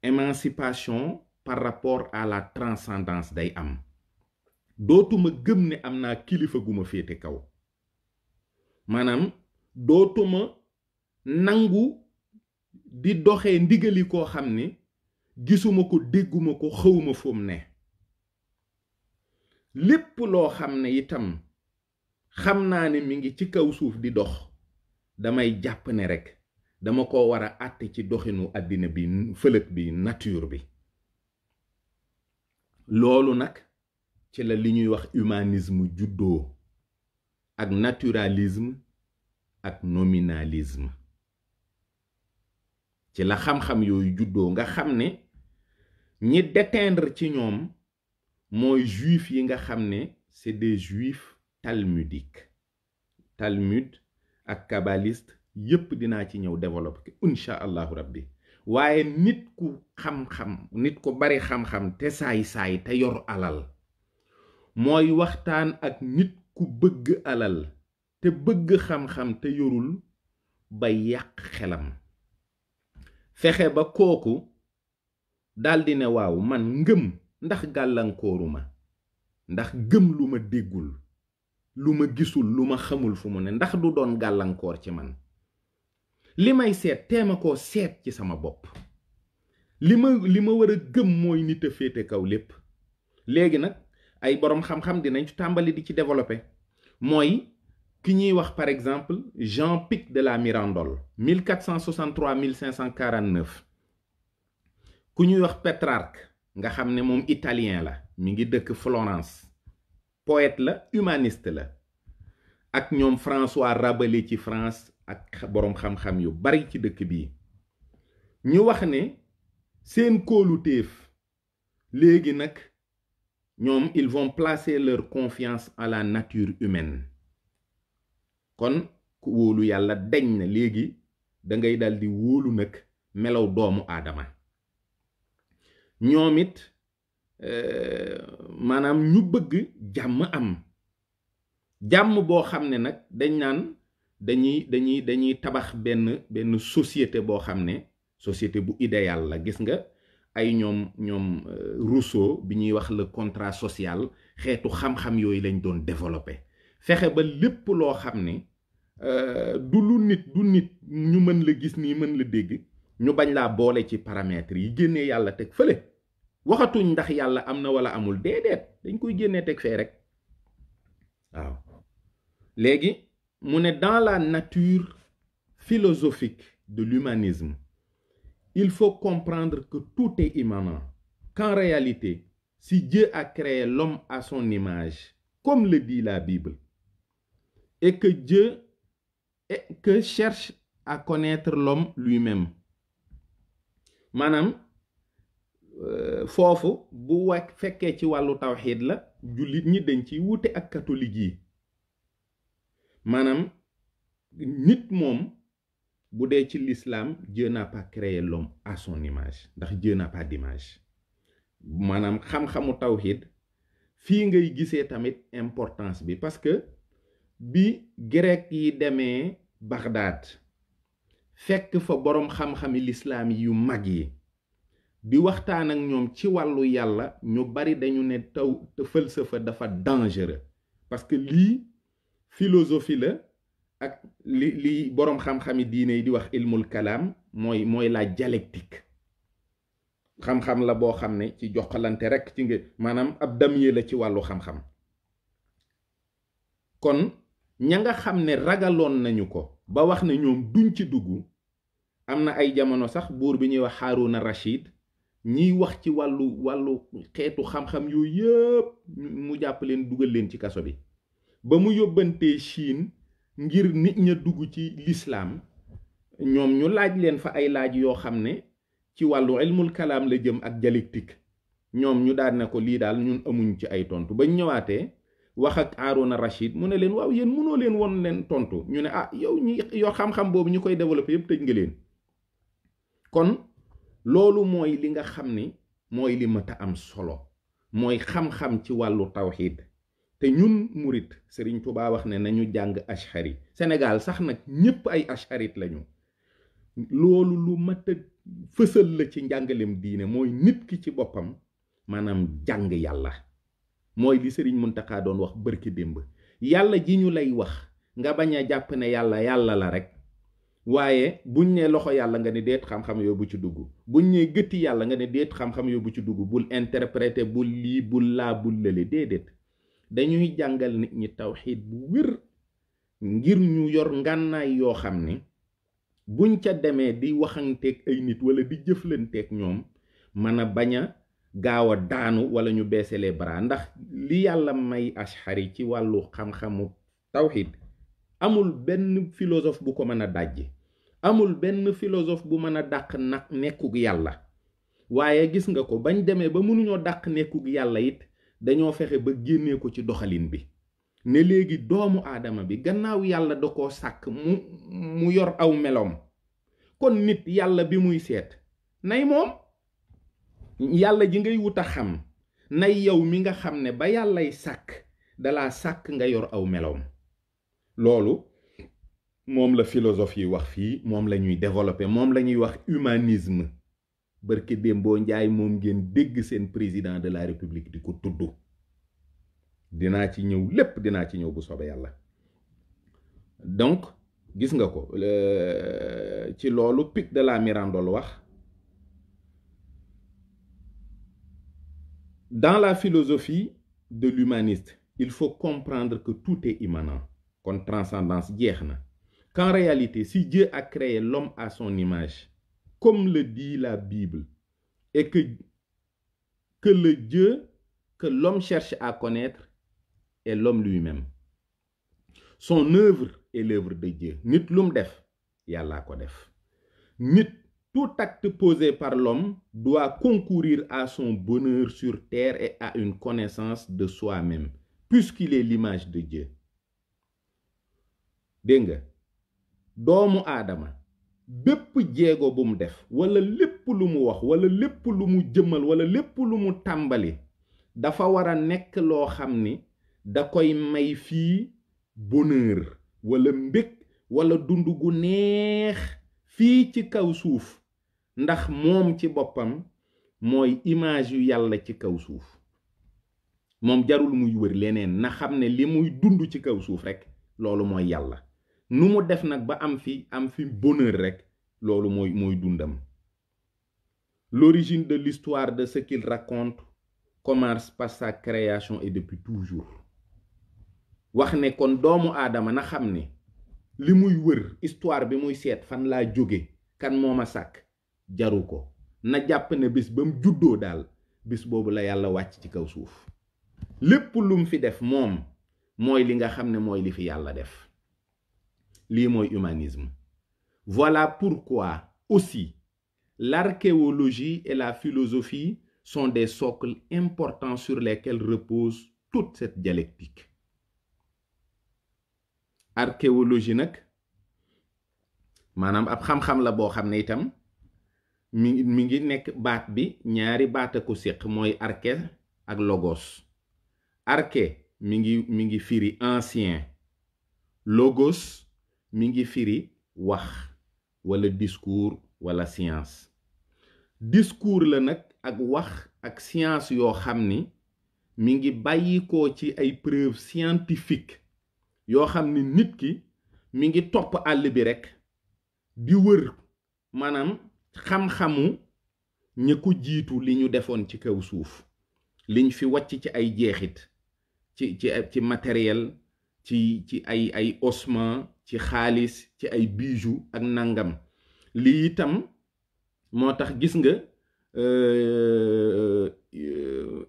émancipation par rapport à la transcendance day am dootuma gëm ne am naa kilifa gu ma féete kaw maanaam dootuma nangu di doxee ndigali koo xam ne gisuma ko dégguma ko xawma foom ne lépp loo xam ne itam xam naa ne mi ngi ci kaw suuf di dox damay jàpp ne rekk dama ko war a àtte ci doxinu àddina bi fëlëg bi nature bi loolu nag ci la li ñuy wax humanisme juddoo ak naturalisme ak nominalisme ci la xam-xam yooyu juddoo nga xam ne ñi déteindre ci ñoom mooy juif yi nga xam ne c'est des juifs talmudiques talmud ak kabbaliste yépp dinaa ci ñëw développer insha allahu rabbi waaye nit ku xam-xam nit ku bari xam-xam te saay-saay te yor alal mooy waxtaan ak nit ku bëgg alal te bëgg xam-xam te yorul ba yàq xelam fexe ba kooku daldi ne waaw man ngëm ndax gàllankooruma ndax gëm lu ma déggul lu ma gisul lu ma xamul fu mu ne ndax du doon gàllankoor ci man li may seet teema koo seet ci sama bopp li ma war a gëm mooy nit a féete kaw lépp léegi nag ay boroom xam-xam dinañ ci tàmbali di ci développer mooy ki ñuy wax par exemple Jean-Pic de la Mirandole 1463-1549 ku ñuy wax Pétrarque nga xam ne moom italien la mi ngi dëkk Florence poète la humaniste la ak ñoom François Rabelais ci France ak boroom xam-xam yu bari ci dëkk bii ñu wax ne seen kóoluteef léegi nag ñoom ils vont placer leur confiance à la nature humaine kon ku wóolu yàlla deñ na léegi da ngay daldi wóolu nag melaw doomu aadama ñoom it maanaam ñu bëgg jàmm am jàmm boo xam ne nag dañ naan dañuy tabax benn société boo xam ne société bu idéal la gis nga ay ñoom Rousseau bi ñuy wax le contrat social xeetu xam-xam yooyu lañ doon développer fexe ba lépp loo xam ne du nit ñu mën la gis nii mën la dégg ñu bañ laa boole ci paramètres yi génnee yàlla teg fële waxatuñ ndax yàlla am na wala amul déedéet dañ koy génnee teg fee rek waaw léegi mu ne dans la nature philosophique de l'humanisme il faut comprendre que tout est immanent qu'en réalité si Dieu a créé l'homme à son image comme le dit la Bible et que cherche à connaître l'homme lui-même maanaam foofu bu fekkee ci wàllu tawxiid la jullit ñi dañ ciy wuute ak catholique yi maanaam nit moom bu dee ci l'islam Dieu n'a pas créé l'homme à son image ndax Dieu n'a pas d'image maanaam xam-xamu tawxiid fii ngay gisee tamit importance bi parce que bi grec yi demee Bagdad fekk fa boroom xam-xami l'islam yu mag yi di waxtaan ak ñoom ci wàllu yàlla ñu bari dañu ne falsafa dafa dangereux parce que lii philosophie la ak li boroom xam-xami diine yi di wax ilmul kalaam mooy la dialectique xam-xam la boo xam ne ci joxalante rekk ci nga maanaam ab damier la ci wàllu xam-xam kon ña nga xam ne ragaloon nañu ko ba wax ne ñoom duñ ci dugg am na ay jamono sax buur bi ñuy wax Harouna Rachid ñiy wax ci wàllu xeetu xam-xam yooyu yëpp mu jàpp leen dugal leen ci kaso bi ba mu yóbbantee Chine ngir nit ña dugg ci l'islam ñoom ñu laaj leen fa ay laaj yoo xam ne ci wàllu ilmul kalaam la jëm ak dialectique ñoom ñu daal ne ko lii daal ñun amuñ ci ay tontu bañ ñëwaatee wax ak Harouna Rachid mu ne leen waaw yéen mënoo leen woon leen tontu ñu ne yow ñi yoo xam-xam boobu ñu koy développé yëpp tëj nga leen kon loolu mooy li nga xam ni mooy li mat a am solo mooy xam-xam ci wàllu tawxiid te ñun murit Sëriñ Tuubaa wax ne nañu jàng ashari Sénégal sax nag ñépp ay asharit lañu loolu lu mat a fësal la ci njàngalem diine mooy nit ki ci boppam maanaam jàng yàlla mooy li Sëriñ Muntaxa doon wax bërki démb yàlla ji ñu lay wax nga bañ a jàpp ne yàlla la rek waaye buñ ne loxo yàlla nga ne déet xam-xam yoobu ci dugg buñ ne gëtti yàlla nga ne déet xam-xam yoobu ci dugg bul interpréter bul lii bul laa bul lële déedéet dañuy jàngal nit ñi tawxiid bu wér ngir ñu yor ngànnaay yoo xam ne buñ ca demee di waxanteeg ay nit wala di jëflanteeg ñoom mën a bañ a gaaw a daanu wala ñu baisser les bras ndax li yàlla may ashari ci wàllu xam-xamu tawxiid amul benn philosophe bu ko mën a dajji amul benn philosophe bu mën a dàq nag nekkug yàlla waaye gis nga ko bañ demee ba mënuñoo dàq nekkug yàlla it dañoo fexe ba génnee ko ci doxalin bi ne léegi doomu aadama bi gannaaw yàlla da koo sàkk mu yor aw meloom kon nit yàlla bi muy seet nay moom yàlla ji ngay wut a xam nay yow mi nga xam ne ba yàllay sàkk dalaa sàkk nga yor aw meloom loolu moom la philosophe yi wax fii moom la ñuy développer moom la ñuy wax humanisme barke Dembo Njaay moom ngeen dégg seen président de la république di ko tudd dinaa ci ñëw lépp dinaa ci ñëw bu soobee yàlla donc gis nga ko ci loolu Pic de la Mirandole wax dans la philosophie de l'humaniste il faut comprendre que tout est immanent kon transcendance jeex na qu'en réalité si Dieu a créé l'homme à son image comme le dit la Bible et que le Dieu que l'homme cherche à connaître est l'homme lui-même son œuvre est l'œuvre de Dieu. Nit lum def yàllaa ko def. Nit, tout acte posé par l'homme doit concourir à son bonheur sur terre et à une connaissance de soi-même, puisqu'il est l'image de Dieu. Dégg nga doomu aadama bépp jéego bu mu def wala lépp lu mu wax wala lépp lu mu jëmmal wala lépp lu mu tàmbali dafa war a nekk loo xam ni da koy may fii bonheur wala mbég wala dund gu neex fii ci kaw suuf ndax moom ci boppam mooy image yu yàlla ci kaw suuf. moom jarul muy wër leneen na xam ne li muy dund ci kaw suuf rek loolu mooy yàlla. nu mu def nag ba am fi bonheur rek loolu mooy dundam. L'origine de l'histoire de ce qu'il raconte commence par sa création et depuis toujours. wax ne kon doomu aadama na xam ne li muy wër histoire bi muy seet fan laa jóge kan moo ma sàkk jaru ko na jàpp ne bis ba mu juddoo daal bis boobu la yàlla wàcc ci kaw suuf. lépp lum fi def moom mooy li nga xam ne mooy li fi yàlla def. lii mooy humanisme. Voilà pourquoi aussi l'archéologie et la philosophie sont des socles importants sur lesquels repose toute cette dialectique. Archéologie nag maanaam ab xam-xam la boo xam ne itam mi ngi nekk baat bi ñaari baat a ko séq mooy arché ak logos. Arché mi ngi firi ancien, logos mi ngi firi wax wala discours wala science. Discours la nag ak wax ak science yoo xam ni mi ngi bàyyikoo ci ay preuves scientifiques yoo xam ni nit ki mi ngi topp àll bi rekk di wër maanaam xam-xamu ña ko jiitu li ñu defoon ci kaw suuf liñ fi wàcc ci ay jeexit ci matériel ci ay ossements ci xaalis ci ay bijoux ak nangam. lii itam moo tax gis nga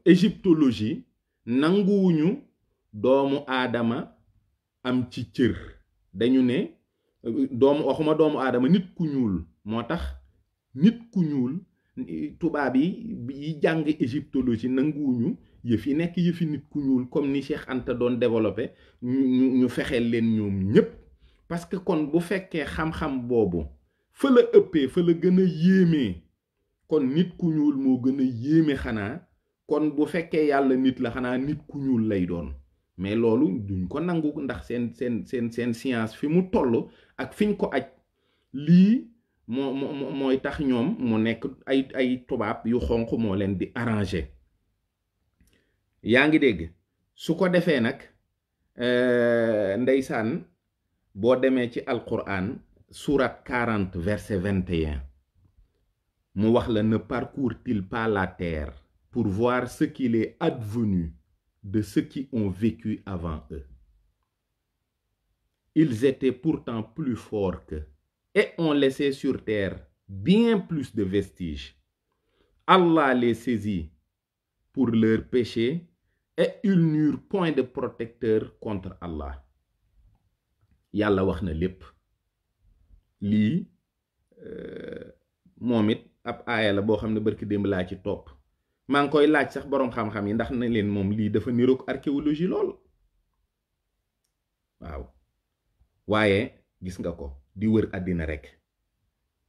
égyptologie nanguwuñu doomu aadama am ci cër. dañu ne waxuma doomu aadama nit ku ñuul. moo tax nit ku ñuul tubaab yi jàng égyptologie nanguwuñu yëf yi nekk yëfi nit ku ñuul comme ni Cheikh Anta doon développé ñu fexeel leen ñoom ñépp. parce que kon bu fekkee xam-xam boobu fa la ëppee fa la gën a yéemee kon nit ku ñuul moo gën a yéeme xanaa kon bu fekkee yàlla nit la xanaa nit ku ñuul lay doon. mais loolu duñ ko nangu ndax seen science fi mu toll ak fiñ ko aj lii mooy tax ñoom mu nekk ay tubaab yu xonq moo leen di arranger. yaa ngi dégg su ko defee nag ndeysaan boo demee ci alquran sourate 40 verset 21 mu wax la ne parcourt-il pas la terre pour voir ce qu'il est advenu de ceux qui ont vécu avant eux. Ils étaient pourtant plus forts qu'eux et ont laissé sur terre bien plus de vestiges. Allah les saisit pour leurs péchés et ils n'eurent point de protecteur contre Allah. Yàlla wax na lépp. lii moom it ab aaya la boo xam ne barki démb laa ci topp. maa ngi koy laaj sax boroom xam-xam yi ndax na leen moom lii dafa niroog archéologie lool. waaw waaye gis nga ko di wër àddina rekk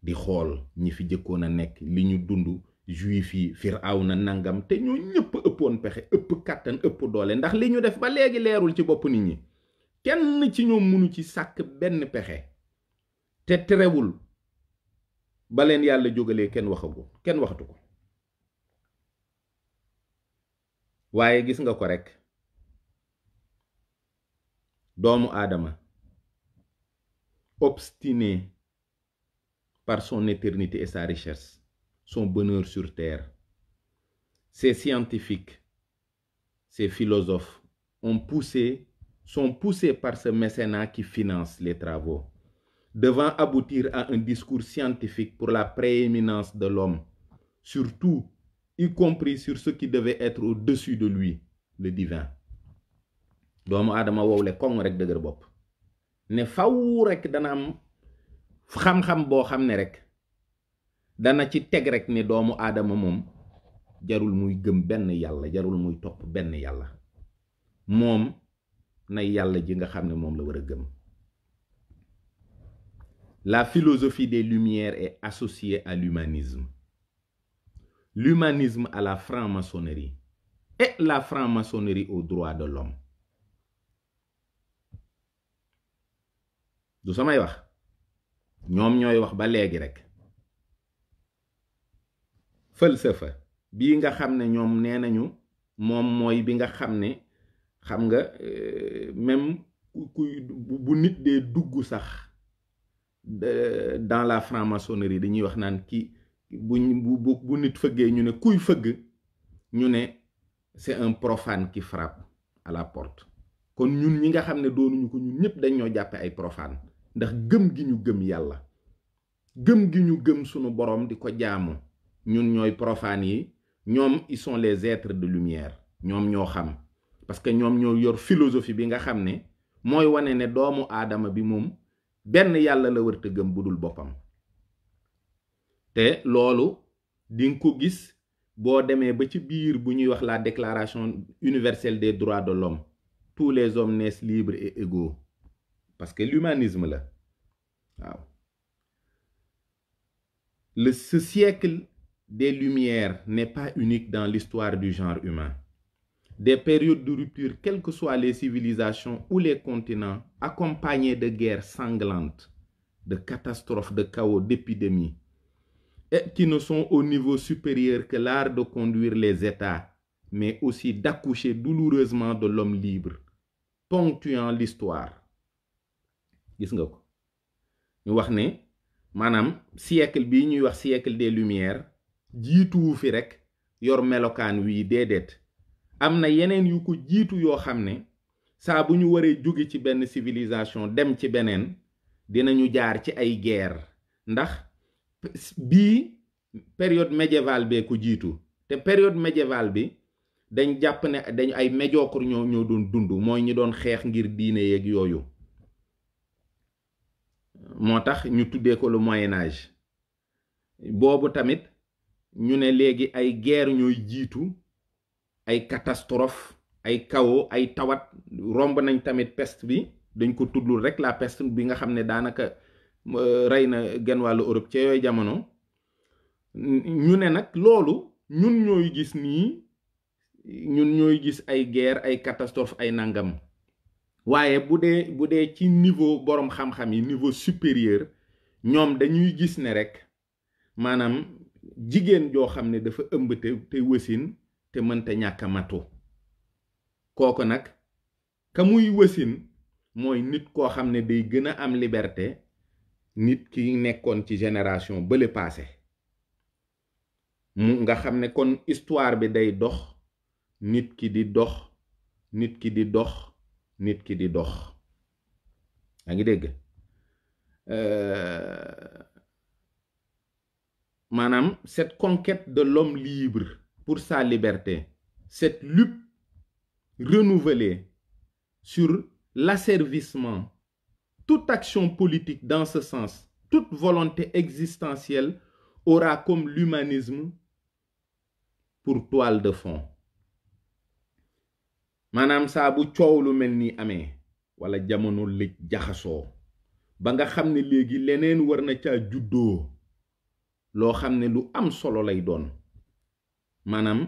di xool ñi fi jëkkoon a nekk li ñu dund juif yi Firawna nangam te ñoo ñëpp ëppoon pexe ëpp kàttan ëpp doole ndax li ñu def ba léegi leerul ci bopp nit ñi. kenn ci ñoom mënu ci sàkk benn pexe te terewul ba leen yàlla jógalee kenn waxatu ko. waaye gis nga ko rekk doomu aadama obstiné par son éternité et sa richesse, son bonheur sur terre. Ces scientifiques, ces philosophes sont poussés par ce mécénat qui finance les travaux, devant aboutir à un discours scientifique pour la prééminence de l'homme, surtout, y compris sur ce qui devait être au-dessus de lui, le divin. doomu aadama wowle koŋ rek dëgër bopp ne faw rek dana am xam-xam boo xam ne rek dana ci teg rek ne doomu aadama moom jarul muy gëm benn yàlla, jarul muy topp benn yàlla, moom nay yàlla ji nga xam ne moom la war a gëm. La philosophie des Lumières est associée à l'humanisme. L'humanisme à la franc-maçonnerie et la franc-maçonnerie aux droits de l'homme. du samay wax, ñoom ñooy wax ba léegi rek. Falsafa bii nga xam ne ñoom nee nañu moom mooy bi nga xam ne xam nga même bu nit dee dugg sax dans la franc-maçonnerie dañuy wax naan ki bu nit fëggee ñu ne kuy fëgg ñu ne c'est un profane qui frappe à la porte. kon ñun ñi nga xam ne doonuñu ko ñun ñëpp dañ ñoo jàppe ay profane ndax gëm gi ñu gëm yàlla, gëm gi ñu gëm sunu borom di ko jaamu. ñun ñooy profane yi, ñoom ils sont les êtres de lumière, ñoom ñoo xam, parce que ñoom ñoo yor philosophie bi nga xam ne mooy wane ne doomu aadama bi moom benn yàlla la wërta gëm budul boppam. te loolu dinga ko gis boo demee ba ci biir bu ñuy wax la déclaration universelle des droits de l'homme, tous les hommes naissent libres et égaux, parce que l'humanisme la waaw. Ce siècle des Lumières n'est pas unique dans l'histoire du genre humain. Des périodes de rupture, quelles que soient les civilisations ou les continents, accompagnées de guerres sanglantes, de catastrophes, de chaos, d'épidémies, et qui ne sont au niveau supérieur que l'art de conduire les États, mais aussi d'accoucher douloureusement de l'homme libre, ponctuant l'histoire. Gis nga ko ñu wax ne maanaam siècle bii ñuy wax siècle des Lumières jiituwu fi rek yor melokaan wii déedéet. am na yeneen yu ko jiitu yoo xam ne saa bu ñu waree jóge ci benn civilisation dem ci beneen dinañu jaar ci ay guerre, ndax bii période médiévale bee ko jiitu. te période médiévale bi dañ jàpp ne dañ ay médiocre ñoo doon dund, mooy ñi doon xeex ngir diine yeeg yooyu. moo tax ñu tuddee ko le Moyen Âge. boobu tamit ñu ne léegi ay guerre ñooy jiitu, ay catastrophe, ay chaos, ay tawat. romb nañ tamit peste bi, dañ ko tuddul rek la peste bi nga xam ne daanaka rey na genn wàllu Europe ca yooyu jamono. ñu ne nag loolu ñun ñooy gis nii, ñun ñooy gis ay guerre, ay catastrophe, ay nangam. waaye bu dee ci niveau borom xam-xam yi, niveau supérieur, ñoom dañuy gis ne rek maanaam jigéen joo xam ne dafa ëmb te wësin te mënta ñàkk a matu, kooku nag ka muy wësin mooy nit koo xam ne day gën a am liberté nit ki nekkoon ci génération bële passé. mu nga xam ne kon histoire bi day dox, nit ki di dox, nit ki di dox, nit ki di dox. yaa ngi dégg maanaam cette conquête de l'homme libre pour sa liberté, cette lutte renouvelée sur l'asservissement, toute action politique dans ce sens, toute volonté existentielle aura comme l'humanisme pour toile de fond. maanaam saa bu coow lu mel ni amee wala jamono lëj jaxasoo ba nga xam ne léegi leneen war na caa juddoo loo xam ne lu am solo lay doon, maanaam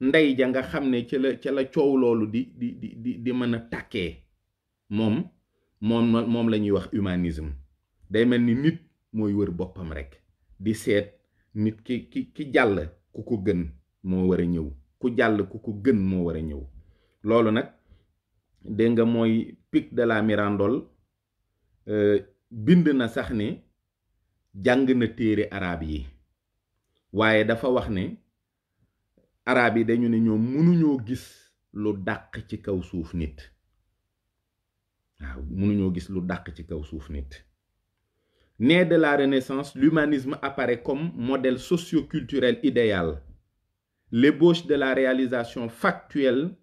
ndey ja nga xam ne ca la coow loolu di mën a tàkkee moom la ñuy wax humanisme. day mel ni nit mooy wër boppam rek di seet nit ki jàll ku ko gën moo war a ñëw, ku jàll ku ko gën moo war a ñëw. loolu nag dégg nga mooy Pic de la Mirandole bind na sax ne jàng na téere arab yi, waaye dafa wax ne arab yi dañu ne ñoom mënuñoo gis lu dàq ci kaw suuf nit. waaw mënuñoo gis lu dàq ci kaw suuf nit. Né de la Renaissance, l'humanisme apparaît comme modèle socio-culturel idéal, l'ébauche de la réalisation factuelle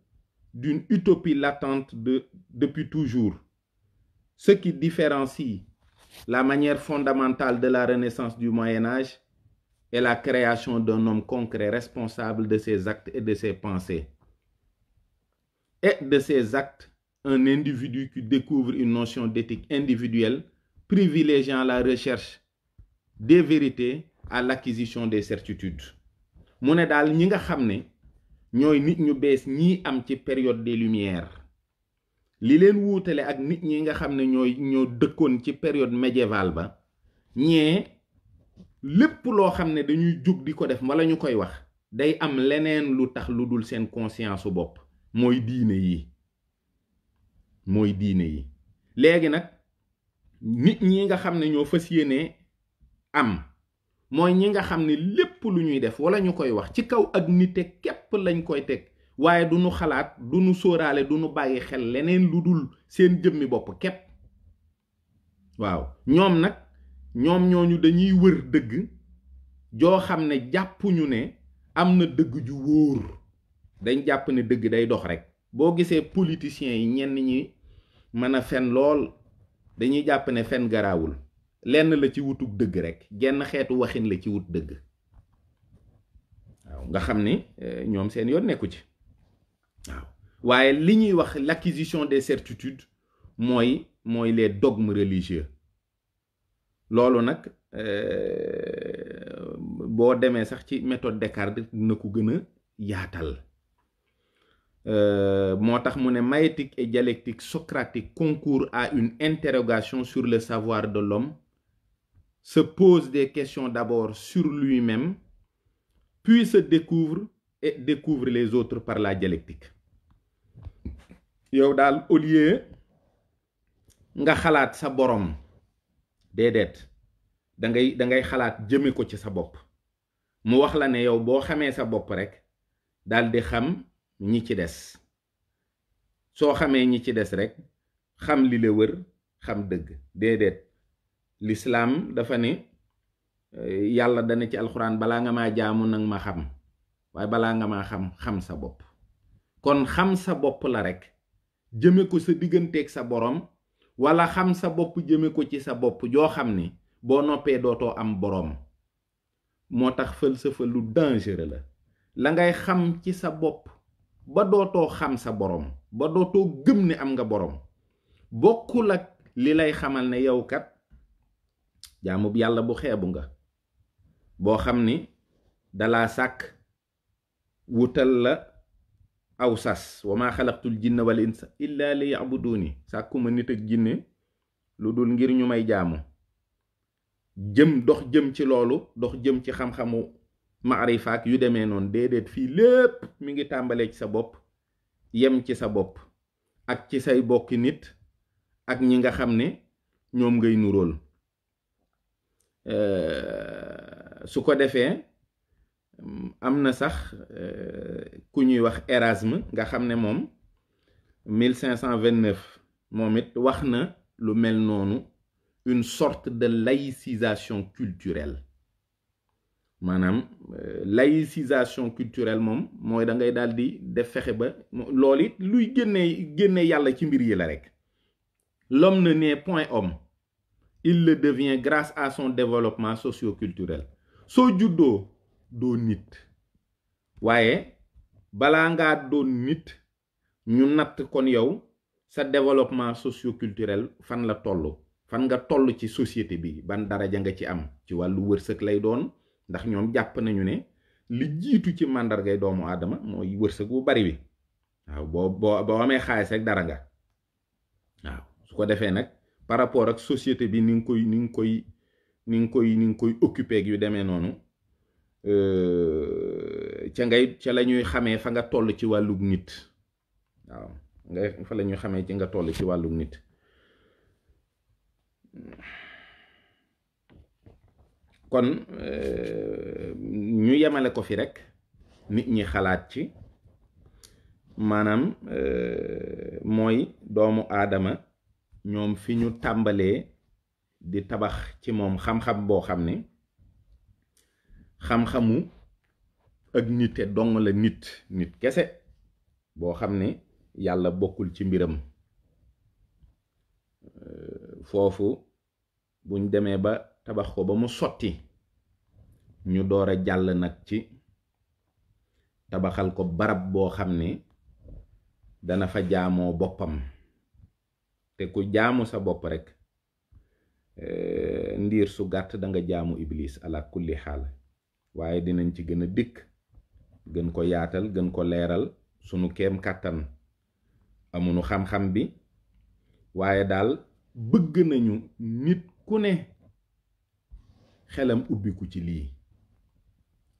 d'une utopie latente depuis toujours. Ce qui différencie la manière fondamentale de la renaissance du Moyen-Âge est la création d'un homme concret responsable de ses actes et de ses pensées. Et de ses actes, un individu qui découvre une notion d'éthique individuelle, privilégiant la recherche des vérités à l'acquisition des certitudes. mu ne daal ñi nga xam ne ñooy nit ñu bees ñii am ci période des Lumières li leen wuutale ak nit ñi nga xam ne ñoo dëkkoon ci période médiévale ba ñee lépp loo xam ne dañuy jóg di ko def wala ñu koy wax day am leneen lu tax lu dul seen conscience su bopp mooy diine yi léegi nag nit ñi nga xam ne ñoo fas yéene am mooy ñi nga xam ne lépp lu ñuy def wala ñu koy wax ci kaw ak nite képp lañ koy teg waaye du ñu xalaat du ñu sóoraale du ñu bàyyi xel leneen lu dul seen jëmmi bopp képp waaw ñoom nag ñooñu dañuy wër dëgg joo xam ne jàppuñu ne am na dëgg ju wóor dañ jàpp ne dëgg day dox rek boo gisee politiciens yi ñenn ñi mën a fen lool dañuy jàpp ne fen garaawul lenn la ci wutug dëgg rek genn xeetu waxin la ci wut dëgg waaw nga xam ni ñoom seen yoon nekku ci waaw waaye li ñuy wax l'acquisition des certitudes mooy les dogmes religieux loolu nag boo demee sax ci méthode Descartes dina ko gën a yaatal moo tax mu ne maïeutique et dialectique socratique concourent à une interrogation sur le savoir de l'homme, se pose des questions d'abord sur lui-même, puis se découvre et découvre les autres par la dialectique. yow daal au lieu nga xalaat sa borom déedéet da ngay xalaat jëme ko ci sa bopp mu wax la ne yow boo xamee sa bopp rek daal di xam ñi ci des soo xamee ñi ci des rek xam li la wër xam dëgg déedéet l'islam dafa ne yàlla dana ci alxuraan balaa nga maa jaamu nag ma xam waaye balaa nga maa xam sa bopp kon xam sa bopp la rek jëme ko sa digganteeg sa borom wala xam sa bopp jëme ko ci sa bopp joo xam ni boo noppee dootoo am borom moo tax falsafa lu dangereux la ngay xam ci sa bopp ba dootoo xam sa borom ba dootoo gëm ne am nga borom bokkul ak li lay xamal ne yow kat jaamub yàlla bu xeebu nga boo xam ni dalaa sàkk wutal la aw sas wa maa xalaqtul jinna wal insa illa li ya'buduni sàkkuma nit ak jinne lu dul ngir ñu may jaamu dox jëm ci loolu dox jëm ci xam-xamu maarifaak yu demee noonu déedéet fii lépp mi ngi tàmbalee ci sa bopp yem ci sa bopp ak ci say bokki nit ak ñi nga xam ne ñoom ngay nuróol su ko defee am na sax ku ñuy wax Erasme nga xam ne moom 1529 moom it wax na lu mel noonu une sorte de laïcisation culturelle maanaam laïcisation culturelle moom mooy da ngay daal di def fexe ba loolu it luy génne yàlla ci mbir yi la rek l'homme ne naît point homme il le devient grâce à son développement socio-culturel soo juddoo doo nit waaye balaa ngaa doon nit ñu natt kon yow sa développement socio-culturel fan la toll fan nga toll ci société bi ban daraja nga ci am ci wàllu wërsëg lay doon ndax ñoom jàpp nañu ne li jiitu ci màndargay doomu aadama mooy wërsëg bu bari wi waaw boo amee xaalis rek dara nga waaw su ko defee nag par rapport ak société bi ni nga koy occupé ak yu demee noonu ca la ñuy xamee fa nga toll ci wàllug nit waaw fa la ñuy xamee ci nga toll ci wàllug nit kon ñu yemale ko fi rek nit ñi xalaat ci maanaam mooy doomu aadama ñoom fi ñu tàmbalee di tabax ci moom xam-xam boo xam ne xam-xamu ak nite dong la nit kese boo xam ne yàlla bokkul ci mbiram foofu buñ demee ba tabax ko ba mu sotti ñu door a jàll nag ci tabaxal ko barab boo xam ne dana fa jaamoo boppam. te ku jaamu sa bopp rek ndiir su gàtt da nga jaamu iblis ala kulli xaal. waaye dinañ ci gën a dikk gën ko yaatal gën ko leeral sunu kéem kàttan. amunu xam-xam bi waaye daal bëgg nañu nit ku ne xelam ubbiku ci lii.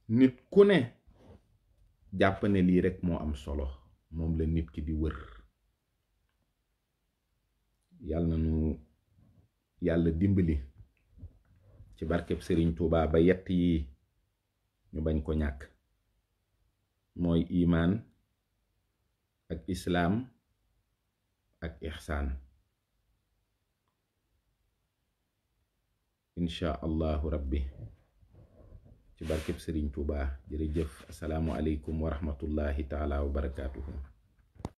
nit ku ne jàpp ne lii rek moo am solo, moom la nit ki di wër. yàlla na nu yàlla dimbali ci barkeb Sëriñ Tuubaa ba yett yi ñu bañ ko ñàkk, mooy imaan ak islaam ak ixsaan. insha allahu rabbi ci barkeb Sëriñ Tuubaa. jërëjëf. asalaamu aleykum wa rahmatullahi taala wa barakaatuhu.